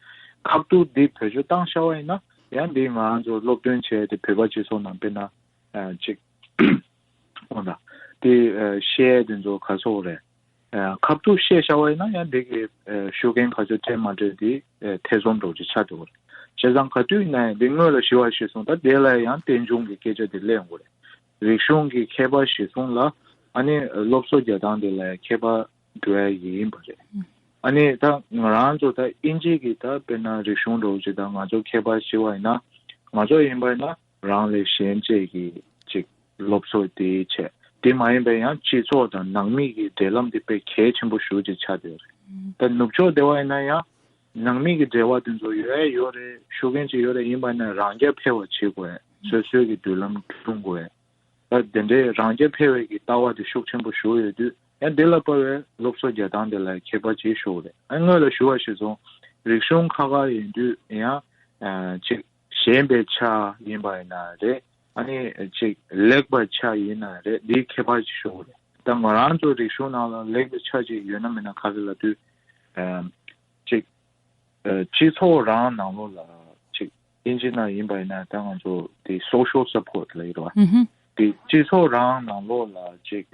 ཁ་ཐུག་འདི་བེད་སྤྱོད་བཏང་བཞག་པ་ཡིན་ན་ཡང་འདི་ང་རང་ཚོ་སློབ་སྟོན་བྱས་ཏེ་བོད་པ་སྤྱི་ཚོགས་ནང་དཔེར་ན་ཅིག་འོ་ན་དེ་བཤད་དེ་ཚོ་ག་སོག་རེད། ཁ་ཐུག་བཤད་བཞག་པ་ཡིན་ན་ཡང་འདི་གི་ཤུགས་རྐྱེན་ག་ཚོད་སྤྲད་མ་སྤྲད་དེ་ཐེ་ཚོམ་འདྲ་བོ་ཅིག་ཆགས་འགྲོ་གི་རེད། བྱས་ཙང་ག་དུས་ཡིན་ན་ཡང་འདི་སྔོན་ལ་ཞུ་བ་ཞུས་སོང་། ད་དེ་ལ་ཡང་རྟེན་འབྱུང་གི་སྐད་ཆ་དེ་སླེབས་ཡོང་གི་རེད། རིག་གཞུང་གི་ཁྱད་པར་གཞིར་བཟུང་ལ་ཨ་ནི་སློབ་གསོ་རྒྱག་སྟངས་དེ་ལ་ཁྱད་པར་འགྲོ་ཡ་ཡིན་པ་རེད། ཨ་ནི་ད་ང་རང་ཚོ་ད་དབྱིན་ཇི་གི་ད་དཔེར་ན་རིག་གཞུང་འདྲ་བོ་ཅིག་ད་ང་ཚོ་ཁྱད་པར་ཞུ་བ་ཡིན་ན། ང་ཚོ་ཡིན་པ་ཡིན་ན། རང་ལས་གཞན་གཅེས་ཀྱི་ཅིག་སློབ་གསོ་དེ་བྱས། དེ་མ་ཡིན་པའི་ཡང་སྤྱི་ཚོགས་དང་ནང་མི་གི་འབྲེལ་ལམ་དེ་དཔེ་གལ་ཆེན་པོ་ཞེ་པོ་ཅིག་ཆགས་བསྡད་ཡོད་རེད། ད་ནུབ་ཕྱོགས་སྡེ་བ་ཡིན་ན་ཡང་ནང་མི་གི་འབྲེལ་བ་དེ་ཚོ་ཡོད་ཡ་ཡོད་རེད། ཤུགས་རྐྱེན་ཅིག་ཡོད་རེད། ཡིན་པ་ཡིན་ན་རང་རྐྱ་འཕེར་བ་བྱེད་དགོས། སོ་སོའི་གི་མདུན་ལམ་བསྐྲུན་དགོས། ད་དེ་འདྲའི་རང་རྐྱ་འཕེར་བའི་གི་ལྟ་བ་དེ་ཤུགས་ཆེན་པོ་ཞེ་པོ་ཡོད་དུས་ཡང་དེ་ལ་དཔག་པའི་སློབ་གསོ་རྒྱག་སྟངས་དེ་ལ་ཁྱད་པར་ཅིག་ཤོར་རེད། ཨ་སྔོན་ལ་ཞུ་བ་ཞིག་སོང་། རིག་གཞུང་ཁག་ཁག་ཡིན་དུས་ཡང་ཅིག་ཞན་པའི་ཆ་ཡིན་པ་ཡིན་ན་རེད། ཨ་ནི་ཅིག་ལེགས་པའི་ཆ་ཡིན་ན་རེད། འདིའི་ཁྱད་པར་ཅིག་ཤོར་རེད། ད་ང་རང་ཚོ་རིག་གཞུང་ནང་ལ་ལེགས་པའི་ཆ་ཅིག་ཡོད་ན་མེད་ན་ག་རེ་ལབ་དུས། ཅིག་སྤྱི་ཚོགས་རང་ནང་ལོགས་ལ་ཅིག་དབྱིན་ཇི་ནང་ཡིན་པ་ཡིན་ན་ད་ང་ཚོ་དེ་social support་ལབ་ཡོད་རེད་བ། དེ་སྤྱི་ཚོགས་རང་ནང་ལོགས་ལ་ཅིག་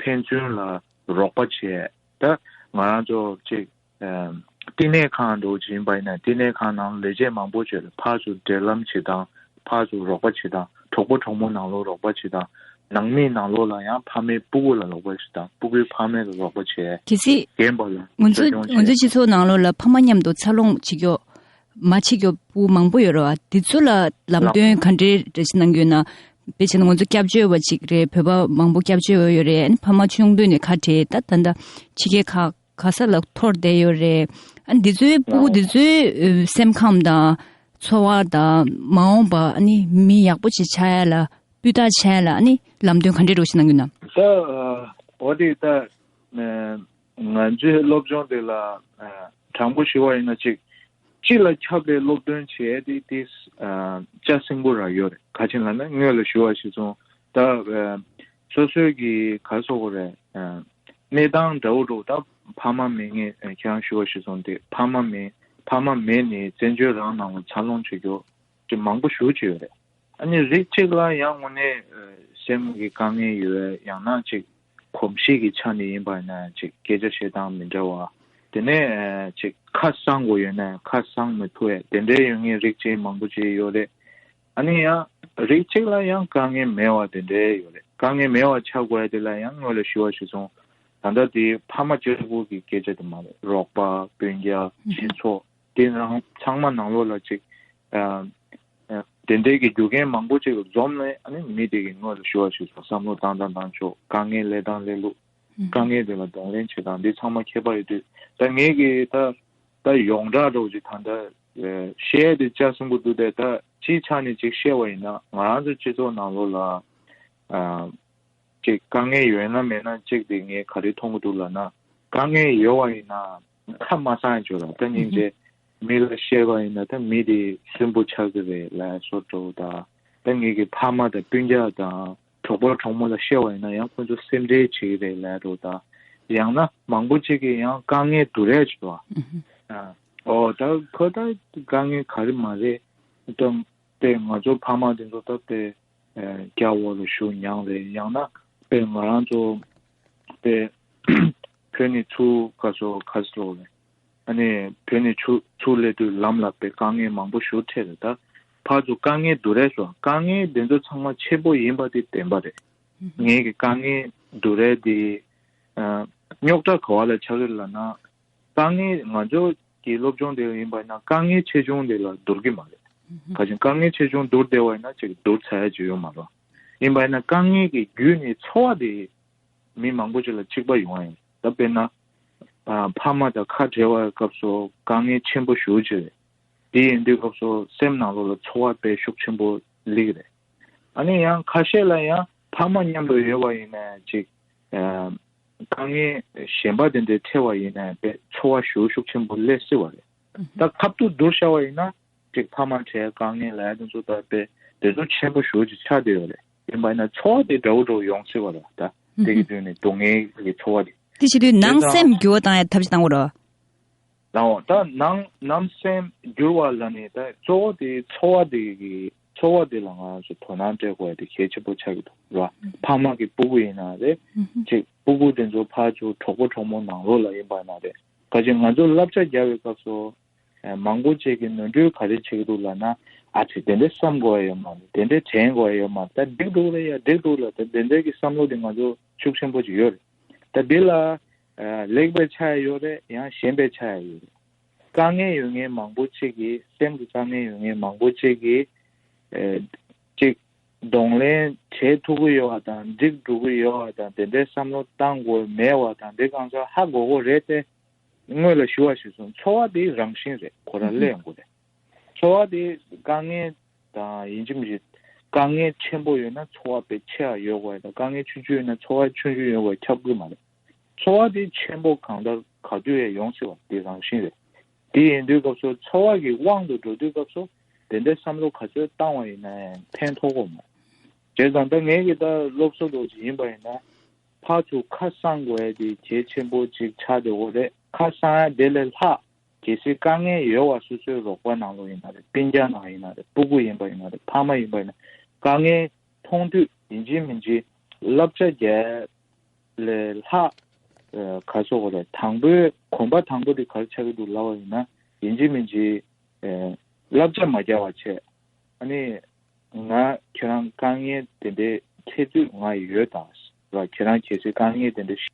ཕན་ཚུན་ལ་རོགས་པ་བྱས། ད་ང་རང་ཚོ་ཅིག་བསྟི་གནས་ཁང་འདྲ་བོ་ཅིག་ཡིན་པ་ཡིན་ན་བསྟི་གནས་ཁང་ནང་ལས་བྱེད་མང་པོ་བྱས་ལ་ཕར་ཚུར་འབྲེལ་ལམ་བྱེད་སྟངས། ཕར་ཚུར་རོགས་པ་བྱེད་སྟངས། གྲོགས་པོ་གྲོགས་མོ་ནང་ལོགས་རོགས་པ་བྱེད་སྟངས། ནང་མི་ནང་ལོགས་ལ་ཡང་ཕ་མས་སྤུ་གུ་ལ་རོགས་པ་བྱེད་སྟངས། སྤུ་གུས་ཕ་མ་ལ་རོགས་པ་བྱེད། གལ་སྲིད་རྒན་པ་ལ་ང་ཚོ་གསོ་སྐྱོང་ང་ཚོའི་བྱེད། སྤྱི་ཚོགས་ནང་ལོགས་ལ་ཕ་མ་མཉམ་དུ་འཚར་ལོངས་བྱེད་མཁན་མ་བྱེད་མཁན་སྤུ་གུ་མང་པོ་ཡོད་རེད་བ། དེ་ཚོ་ལ་ལམ་ལགས། སྟོན་ག་འདྲའི་འདྲ་ཞིག་གནང་གི་ཡོད་ན། དཔེ་བྱས་ན་ང་ཚོ་སྐྱབས་བཅོལ་བ་ཅིག་རེད། བོད་པ་མང་པོ་སྐྱབས་བཅོལ་བ་ཡོད་རེད། ཨ་ནི་ཕ་མ་ཆུང་དུས་ནས་ཁ་བྲལ། ད་ད་ལྟ་ཕྱི་རྒྱལ་ཁག་ག་ས་ལ་འཐོར་བསྡད་ཡོད་རེད། ཨ་ནི་འདི་ཚོའི་སྤུ་གུ་འདི་ཚོའི་ཨ་སེམས་ཁམས་དང་འཚོ་བ་དང་མ་འོངས་པ་ཨ་ནི་མི་ཡག་པོ་ཅིག་ཆགས་ཡ་ལ་སྤུས་དག་ཆགས་ཡ་ལ་ཨ་ནི་ལམ་སྟོན་ག་འདྲས་འདྲ་བོ་ཞིག་གནང་གི་ཡོད་ན། ད་འོ་དེ་ད་ང་ཚོའི་སློབ་སྦྱོང་དེ་ལ་དྲང་པོ་ཞུ་བ་ཡིན་ན་ཅིག་སྤྱི་ལ་ཁྱབ་པའི་སློབ་སྟོན་བྱེད་ཡ་དེ་དེ་ཨ་ལྕགས་སྲིན་པོ་རང་ཡོད་རེད། ག་ཅི་ལབ་ན་སྔོན་ལ་ཞུ་བ་ཞིག་སོང་། ད་ཨ་སོ་སོའི་གི་ག་རེ་ཟེར་དགོས་རེད། ཨ་གནས་སྟངས་འདྲ་བོ་འདྲ་བོ། ད་ཕ་མ་མེད་མཁན་ཁྱེད་རང་ཞུ་བ་ཞིག་སོང་དེ་ཕ་མ་མེད། ཕ་མ་མེད་ནས་བཙན་བྱོལ་རང་ནང་ལ་འཚར་ལོངས་བྱེད་རྒྱུ་དེ་མང་པོ་ཞེ་པོ་ཅིག་ཡོད་རེད། ཨ་ནི་རིགས་གཅིག་ལ་ཡང་དངོས་གནས་ཨ་སེམས་ཀྱི་དཀའ་ངལ་ཡོད། ཡང་ན་ཅིག་གོམས་གཤིས་ཀྱི་ཆ་ནས་ཡིན་པ་ན་ཅིག་སྐད་ཆ་བཤད་སྟངས་མི་འདྲ་བ། དེ་ནས་ཨ་ཅིག་ཁ་གསང་དགོས་ཡོད་ན་ཁ་གསང་མི་ཐུབ་ཡ་དེ་འདྲའི་ཡོད་མཁན་རིགས་གཅིག་མང་པོ་ཅིག་ཡོད་རེད། ཨ་ནི་ཡང་རིགས་གཅིག་ལ་ཡང་དཀའ་ངལ་མེད་པ་དེ་འདྲའི་ཡོད་རེད། དཀའ་ངལ་མེད་པ་ཆགས་དགོས་ཡ་དེ་ལ་ཡང་སྔོན་ལ་ཞུ་བ་ཞིག་སོང་། ད་ལྟ་དེ་ཕ་མ་གཅིག་པུ་གི་སྐད་ཆ་དེ་མ་རེད། རོགས་པ་སྤུན་ཀྱག་སྤྱི་ཚོགས་དེ་རང་ཚང་མ་ནང་ལོགས་ལ་ཅིག་ཨ་ཨ་དེ་འདྲའི་གི་རྒྱུ་རྐྱེན་མང་པོ་ཅིག་འཛོམས་ནས་ཨ་ནི་མི་དེ་གི་སྔོན་ལ་ཞུ་བ་ཞིག་སོང་། བསམ་བློ་བཏང་སྟངས་བཏང་ཕྱོགས། དཀའ་ངལ་སླེབས་སྟངས་སླེབས་ལུགས། དཀའ་ངལ་དེ་ལ་གདོང་ལེན་བྱེད་སྟངས་འདི་ཚང་མ་ཁྱད་པར་ཡོད་དུས། ད་ངས་གི་ད་ད་ཡོངས་གྲགས་འདྲ་བོ་ཅིག་ད་ལྟ་ཨ་བཤད་དེ་ལྕགས་སྲིན་པོ་འདུག་སྟེ། ད་སྤྱིའི་ཆ་ནས་ཅིག་བཤད་པ་ཡིན་ན་ང་རང་ཚོ་སྤྱི་ཚོགས་ནང་ལོགས་ལ་ཨ་ཅིག་དཀའ་ངལ་ཡོད་ན་མེད་ན་ཅིག་དེ་ངས་ག་རེ་མཐོང་གི་འདུག་ལབ་ན། དཀའ་ངལ་ཡོད་པ་ཡིན་ན་ཁ་མ་གསང་ཡ་ཅིག་ཡོད་རེད། ད་སྙིང་རྗེ་མི་ལ་བཤད་པ་ཡིན་ན་ད་མི་དེ་སུན་པོ་ཆགས་ཀྱི་རེད་ལབ་ཡ་བཟོ་འདྲ་བོ་དང་། ད་ངེད་ཀྱི་ཕ་མ་དང་སྤུན་ཀྱག་དང་གྲོགས་པོ་གྲོགས་མོ་ལ་བཤད་པ་ཡིན་ན་ཡང་ཁོང་ཚོ་སེམས་ཁྲལ་བྱེད་ཀྱི་རེད་ལབ་འགྲོ། ད་ཡང་ན་མང་པོ་ཅིག་གིས་ཡང་དཀའ་ངལ་སྡུག་རུས་བྱེད་པ། ཨ་ཨོ་ད་ཁོ་ད་དཀའ་ངལ་ག་རེ་མ་རེད། ད་དཔེ་ང་ཚོ་ཕ་མ་དེ་ཚོ་ད་དཔེ་ཨ་རྒྱ་འོག་ལ་བཞུགས་མྱངས་རེད། ཡང་ན་དཔེ་ང་རང་ཚོ་དཔེ་བོད་ནས་ཚུར་ག་སོ་ག་སོ་རེད། ཨ་ནི་བོད་ནས་ཚུར་ཚུར་སླེབས་དུས་ལམ་ལ་དཔེ་དཀའ་ངལ་མང་པོ་ཞིག་འཕྲད་རེད། ད་ཕར་ཚུར་དཀའ་ངལ་སྡུག་རུས་སོ། དཀའ་ངལ་དེ་ཚོ་ཚང་མ་ཆེན་པོ་ཡིན་པ་དེ་བདེན་པ་རེད། ངེད་ཀྱི་དཀའ་ངལ་སྡུག་རུས་དེ་ཨ་རྙོག་དྲ་ག་བ་ལ་ཆགས་ཀྱི་ལབ་ན། དཀའ་ངལ་ང་ཚོ་གི་སློབ་སྦྱོང་དེ་ཡིན་པ་ཡིན་ན་དཀའ་ངལ་ཆེ་ཆུང་དེ་ལ་བསྡུར་གྱི་མ་རེད། ག་ཅིག་དཀའ་ངལ་ཆེ་ཆུང་བསྡུར་བསྡད་པ་ཡིན་ན་ཅིག་བསྡུར་ཚར་ཡ་ཅིག་ཡོད་མ་རེད། ཡིན་པ་ཡིན་ན་དཀའ་ངལ་གྱི་བརྒྱུད་ནས་ཚོར་བ་དེ་མི་མང་པོ་ཅིག་ལ་གཅིག་པ་ཡོང་བ་ཡིན། ད་དཔེར་ན་ཨ་ཕ་མ་དང་ཁ་བྲལ་བའི་སྐབས་སུ་དཀའ་ངལ་ཆེན་པོ་ཞེ་པོ་ཅིག་རེད། དེ་ཡིན་དུས་སྐབས་སུ་སེམས་ནང་ལོགས་ལ་ཚོར་བ་དཔེ་ཤུགས་ཆེན་པོ་སླེབས་ཀྱི་རེད། ཨ་ནི་ཡང་ཁ་ཤས་ལ་ཡང་ཕ་མ་མཉམ་དུ་ཡོད་པ་ཡིན་ན་ཅིག་ཨ་དཀའ་ངལ་གཞན་པ་དེ་འདྲའི་འཕྲད་པ་ཡིན་ན་དཔེ་ཚོར་བ་ཤུགས་ཤུགས་ཆེན་པོ་སླེབས་སྲིད་པ་རེད། ད་ཁ་ཐུག་བསྡུར་བྱ་བ་ཡིན་ན་ཅིག་ཕ་མ་བྲལ་དཀའ་ངལ་ལབ་ཡ་དེ་ཚོ་ད་དཔེ་དེ་ཚོ་ཆེན་པོ་ཞེ་པོ་ཅིག་ཆགས་བསྡད་ཡོད་རེད། ཡིན་པ་ཡིན་ན་ཚོར་བ་དེ་འདྲ་བོ་འདྲ་བོ་ཡོང་སྲིད་པ་རེད། ད་དེ་གི་དོན་ནས་སྡུག་བསྔལ་གྱི་ཚོར་བ་དེ། དེ་བྱེད་དུས་ནང་སེམས་འགྱུར་བ་བཏང་ཡ་ཐབས་ཤེས་བཏང་དགོས་རེད། ལའོ། ད་ནང་ནང་སེམས་འགྱུར་བ་ལ་ནི་ད་གཙོ་བོ་དེ་ཚོར་བ་དེ་གི་ཚོར་བ་དེ་ལ་ང་ཚོ་དོ་སྣང་སྤྲད་དགོས་ཡ་དེ་གལ་ཆེན་པོ་ཆགས་ཀྱི་འདུག་ར། ཕ་མ་གི་སྤུ་གུ་ཡིན་ན་རེད། ཅིག་སྤུ་གུ་དེ་ཚོ་ཕར་ཚུར་གྲོགས་པོ་གྲོགས་མོ་ནང་ལོགས་ལ་ཡིན་པ་ན་རེད། ག་ཅིག་ང་ཚོ་བསླབ་བྱ་རྒྱག་པའི་སྐབས་སུ་ཨ་མང་པོ་ཅིག་གིས་ནོར་འཁྲུལ་ག་རེ་བྱེད་ཀྱི་འདུག་ལབ་ན། ཨ་ཙི་དེ་འདྲའི་བསམ་དགོས་ཡ་ཡོད་མ་རེད། དེ་འདྲའི་དྲན་དགོས་ཡ་ཡོད་མ་རེད། ད་འགྲིག་འགྲོ་གི་རེད་ཡ། འགྲིག་འགྲོ་ལ་ད་དེ་འདྲའི་གི་བསམ་བློ་དེ་ང་ཚོ་ཤུགས་ཆེན་པོ་ཅིག་ཡོད་རེད། ད་འདི་ལ་ཨ་ལེགས་པའི་ཆ་ཡང་ཡོད་རེད། ཡང་ཞན་པའི་ཆ་ཡང་ཡོད་རེད། དཀའ་ངལ་ཡོད་མཁན་མང་པོ་ཅིག་གིས། སེམས་ཀྱི་དཀའ་ངལ་ཡོད་མཁན་མང་པོ་ཅིག་གིས་ཨ་ཅིག་གདོང་ལེན་བྱེད་ཐུབ་ཀྱི་ཡོད་པ་དང་། འགྲིག་འགྲོ་གི་ཡོད་པ་དང་། དེ་འདྲའི་བསམ་བློ་བཏང་དགོས་མེད་པ་དང་། འདི་གང་ཟག་ཧ་གོ་གི་རེད་དེ། སྔོན་ལ་ཞུ་བ་ཞིག་སོང་། ཚོར་བ་དེ་རང་བཞིན་རེད། ཁོ་རང་སླེབས་ཡོང་གི་རེད། ཚོར་བ་དེ་དཀའ་ངལ་དང་ཡིན་གཅིག་མིན་གཅིག་དཀའ་ངལ་ཆེན་པོ་ཡོད་ན་ཚོར་བ་དཔེ་ཆེ་བ་ཡོད་དགོས་དང་། དཀའ་ངལ་ཆུང་ཆུང་ཡོད་ན་ཚོར་བ་ཆུང་ཆུང་ཡོད་དགོས་ཁྱབ་ཀྱི་མ་རེད། ཚོར་བ་དེ་ཆེན་པོ་གང་ལྟར་ག་དུས་ཡང་ཡོང་སྲིད་པ་དེ་རང་བཞིན་རེད། དེ་ཡིན་དུས་སྐབས་སུ་ཚོར་བ་གི་དབང་དུ་འགྲོ་དུས་སྐབས་སུ་དེ་འདྲའི་བསམ་བློ་ག་ཚོད་བཏང་བ་ཡིན་ན་ཡང་ཕན་ཐོགས་ཀྱི་མ་རེད། བྱས་ཙང་ད་ངེད་ཀྱི་ད་སློབ་གསོ་འདྲ་ཅིག་ཡིན་པ་ཡིན་ན། ཕར་ཚུར་ཁ་གསང་དགོས་ཡ་དེ་གལ་ཆེན་པོ་ཅིག་ཆགས་བསྡད་ཡོད་རེད། ཁ་གསང་ཡ་དེ་ལས་ལྷག་གལ་སྲིད་དཀའ་ངལ་ཡོད་པ་སོ་སོའི་རོགས་པ་ནང་ལོགས་ཡིན་ན་རེད། སྤུན་ཀྱག་ནང་ཡིན་ན་རེད། སྤུ་གུ་ཡིན་པ་ཡིན་ན་རེད། ཕ་མ་ཡིན་པ་ཡིན་ན་རེད། དཀའ་ངལ་མཐོང་དུས་ཡིན་གཅིག་མིན་གཅིག་བསླབ་བྱ་རྒྱག་ལས་ལྷག་ཨ་ག་རེ་ཟེར་དགོས་རེད། དང་པོའི་གོམ་པ་དང་པོ་དེ་ག་རེ་ཆགས་ཀྱི་འདུག་ལབ་པ་ཡིན་ན། ཡིན་གཅིག་མིན་གཅིག་ཨ་བསླབ་བྱ་མ་རྒྱག་པ་བྱས། ཨ་ནི་ང་ཁྱེད་རང་དཀའ་ངལ་དེ་འདྲའི་འཕྲད་དུས་ང་ཡོད་དང་། ར་ཁྱེད་རང་གལ་སྲིད་དཀའ་ངལ་དེ་འདྲ་ཞིག་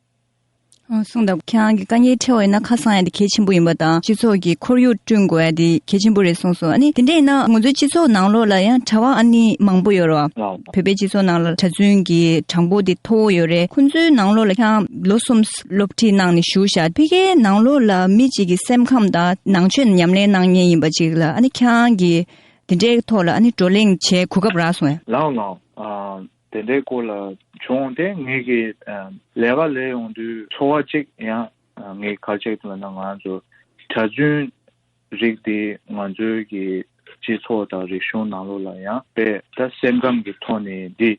ཨོ་གསུངས་དང་། ཁྱེད་རང་གི་དཀའ་ངལ་འཕྲད་པ་ཡིན་ན་ཁ་གསང་ཡ་དེ་གལ་ཆེན་པོ་ཡིན་པ་དང་། སྤྱི་ཚོགས་ཀྱི་ཁོར་ཡུག་བསྐྲུན་དགོས་ཡ་དེ་གལ་ཆེན་པོ་རེད་གསུངས་སོང་། ཨ་ནི་དེ་འདྲ་ཡིན་ན་ང་ཚོའི་སྤྱི་ཚོགས་ནང་ལོགས་ལ་ཡང་གྲྭ་པ་ཨ་ནི་མང་པོ་ཡོད་རེད་བ། ལགས། བོད་པའི་སྤྱི་ཚོགས་ནང་ལ་གྲྭ་བཙུན་གྱི་གྲངས་འབོར་དེ་མཐོ་བོ་ཡོད་རེད། ཁོང་ཚོའི་ནང་ལོགས་ལ་ཁྱེད་རང་ལོ་གསུམ་སློབ་ཁྲིད་གནང་ནས་བཞུགས་ཤག་ཕ་གིའི་ནང་ལོགས་ལ་མི་གཅིག་གི་སེམས་ཁམས་དང་ནང་ཆོས་ཉམས་ལེན་གནང་མཁན་ཡིན་པ་ཅིག་ལ། ཨ་ནི་ཁྱེད་རང་གིས་དེ་འདྲའི་ཐོག་ལ་ཨ་ནི་བགྲོ་གླེང་བྱེད་གོ་སྐབས་རག་སོང་ངས། ལགས་ལགས། ཨ། དེ་འདྲའི་སྐོར་ལ་བྱུང་སྟེ། ངེད་ཀྱི་ཨ་ལས་ཀ་ལས་ཡོང་དུས་ཚོར་བ་གཅིག་ཡང་ཨ་ངས་ག་རེ་བྱེད་ཀྱི་འདུག་ལབ་ན། ང་ཚོ་གྲྭ་བཙུན་རིགས་དེ་ང་ཚོའི་གི་སྤྱི་ཚོགས་དང་རིག་གཞུང་ནང་ལོགས་ལ་ཡང་དཔེ་ད་སེམས་ཁམས་ཀྱི་ཐོག་ནས་འདི་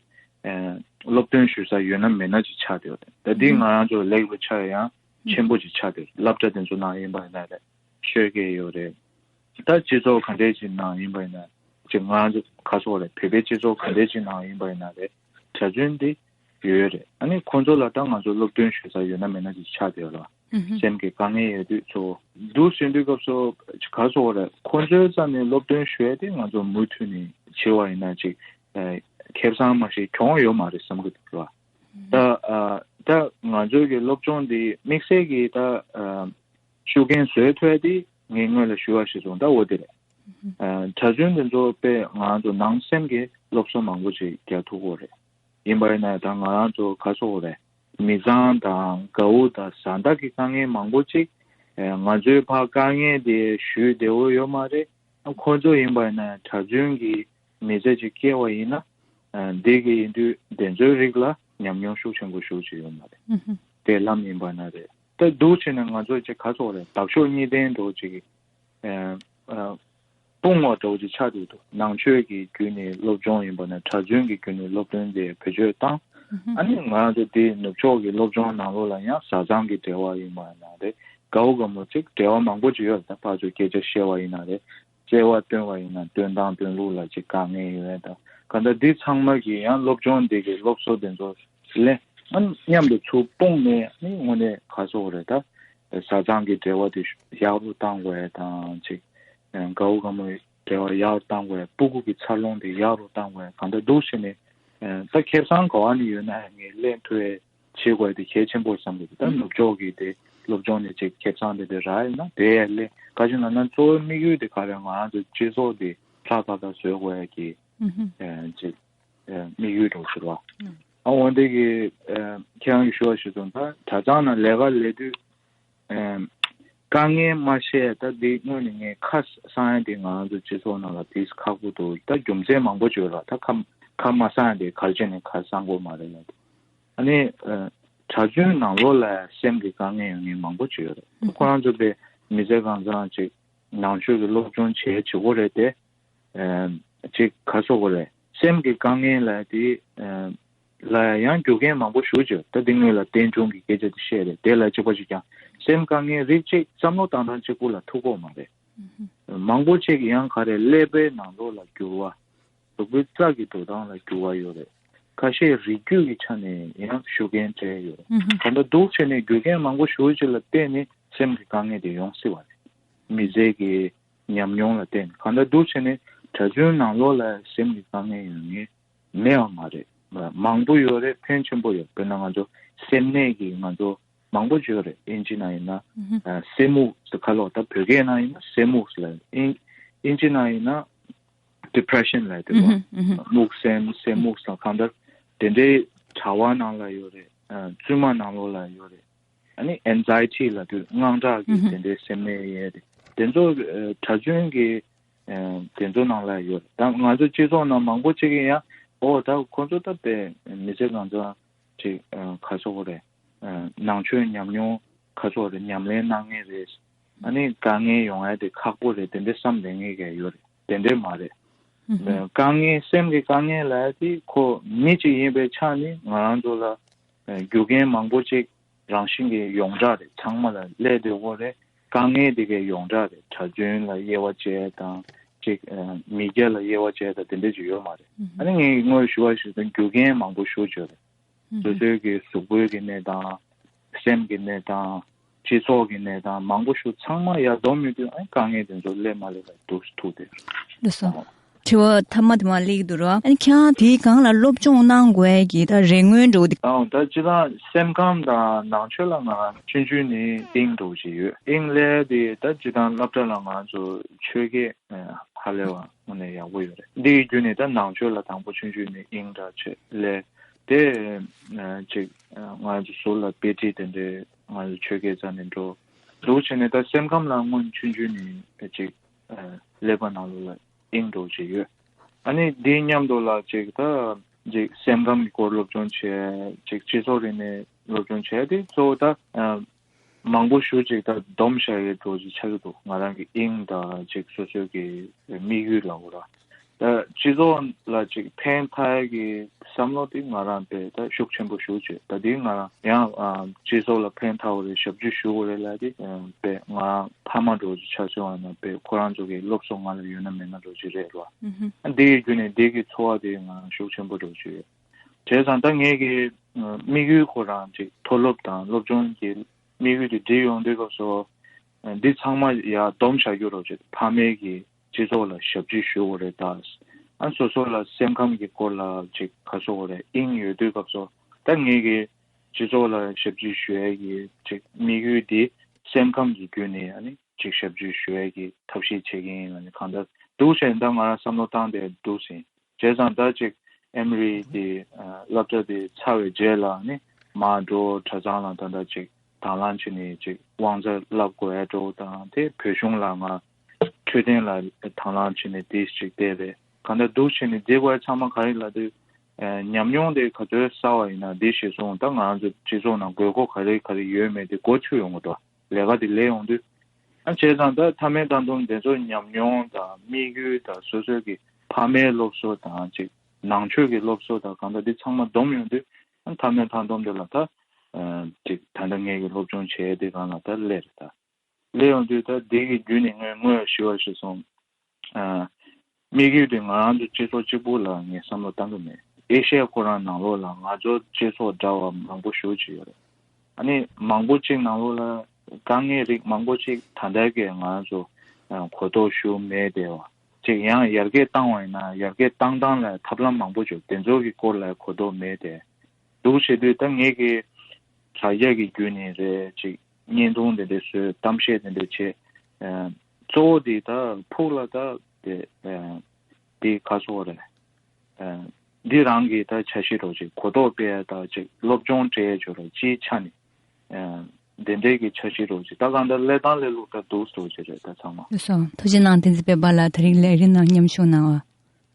ཨ་སློབ་སྟོན་ཞུ་ས་ཡོད་ན་མེད་ན་ཅིག་ཆགས་བསྡད་ཡོད་རེད། ད་འདི་ང་རང་ཚོ་ལེགས་པའི་ཆ་ཡང་ཆེན་པོ་ཅིག་ཆགས་བསྡད་ཡོད་རེད། སློབ་གྲྭ་དེ་ཚོ་ནང་ཡིན་པ་ཡིན་ན་རེད། ཤོད་ཀྱི་ཡོད་རེད། ད་སྤྱི་ཚོགས་ག་འདྲས་ཅིག་ནང་ཡིན་པ་ཡིན་ན་ཅིག་ང་ཚོ་ག་ཚོད་རེད། བོད་པའི་སྤྱི་ཚོགས་ག་འདྲས་ཅིག་ནང་ཡིན་པ་ཡིན་ན་རེད། གྲྭ་བཙུན་འདི་ཡོད་རེད། ཨ་ནི་ཁོང་ཚོ་ལ་ད་ང་ཚོ་སློབ་སྟོན་ཞུ་ས་ཡོད་ན་མེད་ན་ཅིག་ཆགས་བསྡད་ཡོད་རེད། སེམས་ཀྱི་དཀའ་ངལ་ཡོད་དུས་ཚོ་འདུག་ཟེར་དུས་སྐབས་སུ་ག་ཚོད་རེད། ཁོང་ཚོའི་རྩ་ནས་སློབ་སྟོན་ཞུ་ཡ་དེ་ང་ཚོ་མུ་མཐུད་ནས་བྱེད་པ་ཡིན་ན་ཅིག་ཨ་ཁེ་བཟང་མ་ཞིག་གྱོང་ཡོད་མ་རེད་བསམ་གྱི་འདུག་ར། ད་ཨ་ད་ང་ཚོའི་གི་སློབ་སྦྱོང་འདི་དམིགས་བསལ་གྱི་ད་ཨ་ཤུགས་རྐྱེན་བཟོས་ཐུབ་ཡ་དེ་ངས་སྔོན་ལ་ཞུ་བ་ཞིག་སོང་། ད་འོ་དེ་རེད། ཨ་གྲྭ་བཙུན་དེ་ཚོ་དཔེ་ང་ཚོ་ནང་སེམས་ཀྱི་སློབ་གསོ་མང་པོ་ཅིག་རྒྱག་ཐུབ་ཀྱི་རེད། ཡིན་པ་ཡིན་ན་ད་ང་རང་ཚོ་ག་ཚོད་རེད། མི་ཚང་དང་དགའ་བོ་དང་བཟའ་ཟླ་གི་དཀའ་ངལ་མང་པོ་ཅིག་ཨ་ང་ཚོའི་ཕར་དཀའ་ངལ་དེ་ཞུས་བདེ་བོ་ཡོད་མ་རེད། ཁོ་ཚོ་ཡིན་པ་ཡིན་ན་གྲྭ་བཙུན་གྱི་མི་ཚེ་ཅིག་སྐྱེལ་བ་ཡིན་ན། ཨ་འདི་གི་ཡིན་དུས་དེ་ཚོའི་རིགས་ལ་ཉམས་མྱོང་ཤུགས་ཆེན་པོ་ཞེ་པོ་ཅིག་ཡོད་མ་རེད། དེ་ལམ་ཡིན་པ་ན་རེད། ད་འདུག་བྱས་ན་ང་ཚོ་ཅིག་ག་ཚོད་རེད། དག་ཤོས་གཉིས་ལྡན་འདྲ་ཅིག་གི་ཨ་ཨ་ སྤུངས་པ་འདྲ་བོ་ཅིག་ཆགས་འདུག་འདུག་ནང་ཆོས་ཀྱི་བརྒྱུད་ནས་སློབ་སྦྱོང་ཡིན་པ་ན་གྲྭ་བཙུན་གྱི་བརྒྱུད་ནས་སློབ་སྟོན་དེ་བེད་སྤྱོད་བཏང་། ཨ་ནི་ང་རང་ཚོ་དེ་ནུབ་ཕྱོགས་ཀྱི་སློབ་སྦྱོང་ནང་ལོགས་ལ་ཡང་བཟའ་ཚང་གི་འབྲེལ་བ་ཡིན་པ་ན་རེད། དགའ་བོ་དགའ་མོ་ཅིག་འབྲེལ་བ་མང་པོ་ཅིག་ཡོད་རེད། ད་ཕར་ཚུར་སྐད་ཆ་བཤད་པ་ཡིན་ན་རེད། བརྩེ་བ་སྟོན་པ་ཡིན་ན་སྟོན་སྟངས་སྟོན་ལུགས་ལ་ཅིག་དཀའ་ངལ་ཡོད་རེད། ད་གང་ལྟར་འདི་ཚང་མ་གི་ཡང་སློབ་སྦྱོང་འདི་གི་སློབ་གསོ་དེ་ཚོ་ལེན་ཨ་མཉམ་དུ་ཚུར་སྤུངས་ནས་ཨ་ནི་དངོས་གནས་ག་སོགས་རེད། ད་བཟའ་ཚང་གི་འབྲེལ་བ་དེ་ཡག་རུ་བཏང་དགོས་དང་ཅིག་དགའ་བོ་དགའ་མོའི་འབྲེལ་བ་ཡག་རུ་བཏང་དགོས། སྤུ་གུ་གི་འཚར་ལོངས་དེ་ཡག་རུ་བཏང་དགོས། གང་ལྟར་འདུག་བྱས་ནས་ད་ཁེ་བཟང་ག་བ་ནས་ཡོད་ན་ངས་ལེན་ཐུབ་ཡས་བྱེད་དགོས་དེ་གལ་ཆེན་པོ་བསམ་གི་འདུག་ད་ནུབ་ཕྱོགས་ཀྱི་དེ་སློབ་སྦྱོང་ནས་ཅིག་ཁེ་བཟང་དེ་དེ་རག་ཡོད་ན་དེ་ཡས་ལེན། ག་ཅི་ལབ་ན་གཙོ་བོའི་དམིགས་ཡུལ་དེ་ག་རེ་ང་རང་ཚོའི་སྤྱི་ཚོགས་དེ་ལྷ་ཐག་ཐག་བཟོ་དགོས་ཡས་ཀྱི་ཅིག་དམིགས་ཡུལ་འདྲ་བོ་ཞིག་རེད་བ། ཨ་འོན་ཏེ་གི་ཁྱེད་རང་གི་ཞུ་བ་ཞིག་སོང་ད་གྲྭ་ཚང་ནང་ལས་ཀ་ལས་དུས་དཀའ་ངལ་མ་བཤད་ད་འདི་དངོས་ནས་ངས་ཁ་གསང་ཡ་དེ་ང་རང་ཚོ་སྤྱི་ཚོགས་ནང་ལ་དེ་ཁག་པོ་འདུག་ད་རྒྱུ་མཚན་མང་པོ་བརྗོད་ལ་ད་ཁ་ཁ་མ་གསང་ཡ་དེ་ག་རེ་བྱས་ནས་ཁ་གསང་དགོས་མ་རེད་ལ། ཨ་ནི་གྲྭ་བཙུན་ནང་ལོགས་ལ་སེམས་ཀྱི་དཀའ་ངལ་ཡོད་མཁན་མང་པོ་ཅིག་ཡོད་རེད། ཁོ་རང་ཚོ་པའི་མི་ཚེ་གང་ཚང་ཅིག་ནང་ཆོས་ཀྱི་སློབ་སྦྱོང་བྱེད་བྱེད་དགོས་རེད་དེ། ཅིག་ག་སོགས་རེད། སེམས་ཀྱི་དཀའ་ངལ་ལ་དེ་ལ་ཡང་རྒྱུ་རྐྱེན་མང་པོ་ཞུ་བྱས་ད་འདི་སྔོན་ལ་རྟེན་འབྱུང་གི་སྐད་ཆ་དེ་བཤད་རེད། དེ་ལ་གཅིག་པ་གཅིག་ཀྱང་སེམས་དཀའ་ངལ་རིགས་གཅིག་བསམ་བློ་བཏང་སྟངས་གཅིག་པུ་ལ་ཐུག་གོ་མ་རེད། མང་པོ་ཅིག་ཡང་ག་རེ་ཀླད་པའི་ནང་ལོགས་ལ་འགྱུར་བ། གཟུགས་པོའི་རྩ་གི་འགྲོ་སྟངས་ལ་འགྱུར་བ་ཡོད་རེད། ཁ་ཤས་རིགས་རྒྱུད་ཀྱི་ཆ་ནས་ཡང་ཤུགས་རྐྱེན་སྤྲད་ཡོད་རེད། གང་ལྟར་འདུག་བྱས་ནས་རྒྱུ་རྐྱེན་མང་པོ་ཞུ་བ་ཅིག་ལ་བརྟེན་ནས་སེམས་ཀྱི་དཀའ་ངལ་དེ་ཡོང་སྲིད་པ་རེད། མི་ཚེ་གི་ཉམས་མྱོང་ལ་བརྟེན་ནས་གང་ལྟར་འདུག་བྱས་ནས་གྲྭ་བཙུན་ནང་ལོགས་ལ་སེམས་ཀྱི་དཀའ་ངལ་ཡོད་མཁན་མེད་པ་མ་རེད། མང་པོ་ཡོད་རེད། ཕོན་ཆེན་པོ་ཡོད། དཔེར་ན་ང་ཚོ་སེམས་ནད་ཀྱི་ང་ཚོ་མང་པོ་ཅིག་ཡོད་རེད། ཨིན་ཇི་ནང་ཡིན་ན་ཨ་སེམས་མུག་ཟེར་ཁ་ལོ། ད་བོད་སྐད་ནང་ཡིན་ན་སེམས་མུག་ཟེར་ལ། ཨིན་ཨིན་ཇི་ནང་ཡིན་ན་depression་ལབ་དེ་བ། མུག་སེམས་སེམས་མུག་ཟེར་གང་ལྟར་དེ་འདྲའི་གྲྭ་བ་ནང་ལ་ཡོད་རེད། ཨ་བཙུན་མ་ནང་ལོགས་ལ་ཡོད་རེད། ཨ་ནི་anxiety་ལབ་དུས་དངངས་སྐྲག་གི་དེ་འདྲའི་སེམས་ནད་ཡོད་རེད། དེ་ཚོ་ཨ་གྲྭ་བཙུན་གྱི་ཨ་དེ་ཚོ་ནང་ལ་ཡོད་རེད། ད་ང་ཚོ་སྤྱི་ཚོགས་ནང་མང་པོ་ཅིག་གིས་ཡང་ཨོ་ད་ཁོ་ཚོ་ད་དཔེ་མི་ཚེ་གང་ཚང་ཅིག་ཨ་ག་ཚོད་རེད། ཨ་ནང་ཆོས་ཉམས་མྱོང་ག་ཚོད་རེད། ཉམས་ལེན་གནང་མཁན་རེད། ཨ་ནི་དཀའ་ངལ་ཡོང་ཡ་དེ་ཁག་པོ་རེད། དེ་འདྲ་བསམ་ལེ་མཁན་ག་ཡོད་རེད། དེ་འདྲ་མ་རེད། དཀའ་ངལ་སེམས་ཀྱི་དཀའ་ངལ་ལབ་ཡ་དེ་ཁོ་མི་གཅིག་ཡིན་པའི་ཆ་ནས་ང་རང་ཚོ་ལ་ཨ་རྒྱུ་རྐྱེན་མང་པོ་ཅིག་རང་བཞིན་གྱི་ཡོངས་གྲགས་རེད། ཚང་མ་ལ་སླེབས་སྡོད་ཡོད་རེད། དཀའ་ངལ་དེ་གའི་ཡོངས་གྲགས་རེད། གྲྭ་བཙུན་ལ་དབྱེ་བ་བྱས་དང་ཅིག་ཨ་མི་སྐྱ་ལ་དབྱེ་བ་བྱས་དང་དེ་འདྲ་ཅིག་ཡོད་མ་རེད། ཨ་ནི་ངས་དངོས་ཞུ་བ་ཞིག་དང་རྒྱུ་རྐྱེན་མང་པོ་ཞུ་བྱས་རེད། སོ་སོའི་གི་གཟུགས་པོའི་གི་གནས་སྟངས། སེམས་ཀྱི་གནས་སྟངས། སྤྱི་ཚོགས་ཀྱི་གནས་སྟངས་མང་པོ་ཞིག་ཚང་མ་ཡར་བསྡོམས་ཡོང་དུས་ཨ་དཀའ་ངལ་དེ་ཚོ་སླེབས་མ་སླེབས་ལ་འདུག་སེ་ཐུག་དེ། ལགས་སོ། དྲི་བ་མཐའ་མ་དེ་མར་སླེབས་ཀྱི་འདུག་ར། ཨ་ནི་ཁྱེད་རང་དེའི་སྒང་ལ་སློབ་སྦྱོང་གནང་དགོས་ཀྱི་ད་རེ་སྨོན་འདྲ་བོ་དེ། ཨང་ད་སྤྱིར་བཏང་སེམས་ཁམས་དང་ནང་ཆོས་ལ་ང་རང་ཆུང་ཆུང་ནས་དབྱིངས་འདྲ་བོ་ཞིག་ཡོད། དབྱིངས་སླེབས་དེ་ད་སྤྱིར་བཏང་སློབ་གྲྭ་ལ་ང་ཚོ་ཆོས་སྐད་ཧ་ལས་པ་དངོས་གནས་ཡག་པོ་ཡོད་རེད། འདི་ཡི་བརྒྱུད་ནས་ད་ནང་ཆོས་ལ་དང་པོ་ཆུང་ཆུང་ནས་དབྱིངས་འདྲ་བྱས་སླེབས། དེ་ཅིག་ང་ཚོ་ཟུར་ལ་དཔེ་ཁྲིད་དེ་འདྲའི་ང་ཚོ་ཆོས་སྐད་རྩ་ནས་འགྲོ། འདུག་བྱས་ནས་ད་སེམས་ཁམས་ལ་སྔོན་ཆུང་ཆུང་ནས་ཅིག་ཀླད་པ་ནང་ལོགས་ལ་དབྱིངས་འགྲོ་བྱས་ཡོད། ཨ་ནི་འདིའི་མཉམ་དུ་ལ་ཅིག་ད་ཅིག་སེམས་ཁམས་ཀྱི་སྐོར་སློབ་སྦྱོང་བྱས། ཅིག་སྤྱི་ཚོགས་རིག་གནས་སློབ་སྦྱོང་བྱས་དེ་གཙོ་བོ་ད། མང་པོ་ཞེ་ཅིག་ད་སྡོམ་བཞག་ཡས་འདྲ་ཅིག་ཆགས་ཀྱི་འདུག་ང་རང་གི་དབྱིངས་དང་ཅིག་སོ་སོའི་གི་དམིགས་ཡུལ་ལ་འོ་ར། ད་སྤྱི་ཚོགས་ལ་ཅིག་ཕན་ཐོགས་ཡས་ཀྱི་བསམ་བློ་དེ་ང་རང་དཔེ་ད་ཤུགས་ཆེན་པོ་ཞེ་ཅིག་ད་དེ་ང་རང་ཡང་ཨ་སྤྱི་ཚོགས་ལ་ཕན་ཐོགས་རེད། ཞབས་ཕྱི་ཞུ་དགོས་རེད་ལབ་དེ་དཔེ་ང་རང་ཕ་མ་འདྲ་ཅིག་ཆ་བཞག་པ་ན་དཔེ་ཁོ་རང་ཚོ་གི་སློབ་གསོ་ང་ལ་ཡོད་ན་མེད་ན་འདྲ་ཅིག་རེད་ར། ཨ་དེ་ཡི་བརྒྱུད་ནས་དེ་གི་ཚོར་བ་དེ་ང་རང་ཤུགས་ཆེན་པོ་འདྲ་ཅིག་ཡོད། བྱས་ཙང་ད་ངེད་ཀྱི་དམིགས་ཡུལ་ཁོ་རང་ཅིག་མཐོ་སློབ་དང་སློབ་སྦྱོང་གི་དམིགས་ཡུལ་དེ་འགྲིག་ཡོང་དུས་སྐབས་སུ་འདི་ཚང་མ་ཡར་སྡོམ་བཞག་རྒྱུ་རོགས་བྱེད། ཕ་མས་ཀྱི་སྤྱི་ཚོགས་ལ་ཞབས་ཕྱི་ཞུ་དགོས་རེད་ད། ཨ་སོ་སོ་ལ་སེམས་ཁམས་ཀྱི་སྐོར་ལ་ཅིག་ག་སོ་དགོས་རེད། དབྱིངས་ཡོད་དུས་སྐབས་སུ་ད་ངེད་ཀྱི་སྤྱི་ཚོགས་ལ་ཞབས་ཕྱི་ཞུ་ཡས་ཀྱི་ཅིག་དམིགས་ཡུལ་འདི་སེམས་ཁམས་ཀྱི་བརྒྱུད་ནས་ཨ་ནི་ཅིག་ཞབས་ཕྱི་ཞུ་ཡས་ཀྱི་ཐབས་ཤེས་བྱེད་ཀྱི་ཡིན་ལ་ནི་གང་ལྟར་འདུག་བྱས་ད་ང་རང་བསམ་བློ་བཏང་བསྡད་འདུག་ཟིན། བྱས་ཙང་ད་ཅིག་ཨེམ་རི་དེ་སློབ་གྲྭ་དེ་ཚར་བའི་རྗེས་ལ་ནི་མར་འགྲོ་གྲྭ་ཚང་ལ་ད་ལྟ་ཅིག་དང་བླངས་བྱས་ནས་ཅིག་དབང་རྩ་བསླབ་དགོས་ཡ་འགྲོ་དང་དེ་བོད་གཞུང་ལ་ང་འཕྲོད་བསྟེན་ལ་དང་བླངས་བྱས་ནས་དེ་ཅིག་བལྟས་རེད། གང་ལྟར་འདུག་བྱས་ནས་བསྡད་དགོས་ཡ་ཚང་མ་ག་རེ་ལབ་དུས་ཉམས་མྱོང་དེ་ག་ཚོད་བསགས་པ་ཡིན་ན་དེ་གཞིར་བཟུང་ད་ང་རང་ཚོ་སྤྱི་ཚོགས་ནང་དགོས་མཁོ་ག་རེ་ག་རེ་ཡོད་མེད་དེ་མགོ་ཚོས་ཡོང་གི་འདུག་ལས་ཀ་དེ་ལས་ཡོང་དུས། ཨ་བྱས་ཙང་ད་མཐའ་མའི་མཐའ་སྡོམ་དེ་ཚོ་ཉམས་མྱོང་དང་དམིགས་ཡུལ་དང་སོ་སོའི་གི་ཕ་མའི་སློབ་གསོ་དང་ཅིག་ནང་ཆོས་ཀྱི་སློབ་གསོ་དང་གང་ལྟར་འདི་ཚང་མ་བསྡོམས་ཡོང་དུས། ཨ་མཐའ་མའི་མཐའ་སྡོམ་དེ་ལ་ད་ཨ་ཅིག་ད་ལྟ་ངེད་ཀྱི་སློབ་སྦྱོང་བྱས་དེ་གང་ལ་ད་སླེབས་རེད་ད། སླེབས་ཡོང་དུས་ད་འདི་གི་བརྒྱུད་ནས་ངས་དངོས་ཞུ་བ་ཞིག་སོང་། ཨ་དམིགས་ཡུལ་དེ་ང་རང་ཚོ་སྤྱི་ཚོགས་གཅིག་པུ་ལ་ངས་བསམ་བློ་བཏང་གི་མེད། ཨེ་ཤ་ཡ་ཁོ་རང་ནང་ལོགས་ལ་ང་ཚོ་སྤྱི་ཚོགས་འདྲ་བ་མང་པོ་ཞེ་པོ་ཅིག་ཡོད་རེད། ཨ་ནི་མང་པོ་ཅིག་ནང་ལོགས་ལ་དཀའ་ངལ་རིགས་མང་པོ་ཅིག་ད་ལྟ་གི་ང་རང་ཚོ་ཨ་གོ་རྟོགས་ཞུ་མེད་དེ་བ། ཅིག་ཡང་ཡར་རྒྱས་བཏང་བ་ཡིན་ན་ཡར་རྒྱས་བཏང་སྟངས་ལ་ཐབས་ལམ་མང་པོ་ཅིག་དེ་ཚོ་གི་སྐོར་ལ་གོ་རྟོགས་མེད་དེ། འདུག་བྱེད་དུས་ད་ངེད་ཀྱི་དྲ་རྒྱ་གི་བརྒྱུད་ནས་རེད་ཅིག་བརྙན་ཐུང་དེ་འདྲ་བཟོས། གཏམ་བཤད་དེ་འདྲ་བྱས། ཨ་གཙོ་བོ་དེ་ད་ཕུགས་ལ་ད་དེ་ཨ་དེ་ག་སོགས་རེད། ཨ་འདི་རང་གི་ད་འཆར་གཞི་རོགས་ཅིག་གོ་རྟོགས་སྤེལ་ཡ་ད་ཅིག་སློབ་སྦྱོང་སྤྲད་ཡ་ཅིག་རོགས་སྤྱིའི་ཆ་ནས་ཨ་དེ་འདྲའི་གི་འཆར་གཞི་རོགས་ཅིག་ད་གང་ལྟར་སླེབས་སྟངས་སླེབས་ལུགས་ད་འདུག་སོགས་ཅིག་རེད་ད་ཚང་མ། ལགས་སོ། ཐུགས་རྗེ་གནང་། བསྟན་འཛིན་དཔལ་འབར་ལགས་དེ་རིང་ལས་རིམ་ནང་མཉམ་ཞུགས་གནང་བ་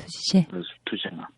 ཐུགས་རྗེ་ཆེ། ལགས་སོ། ཐུགས་རྗེ་གནང་།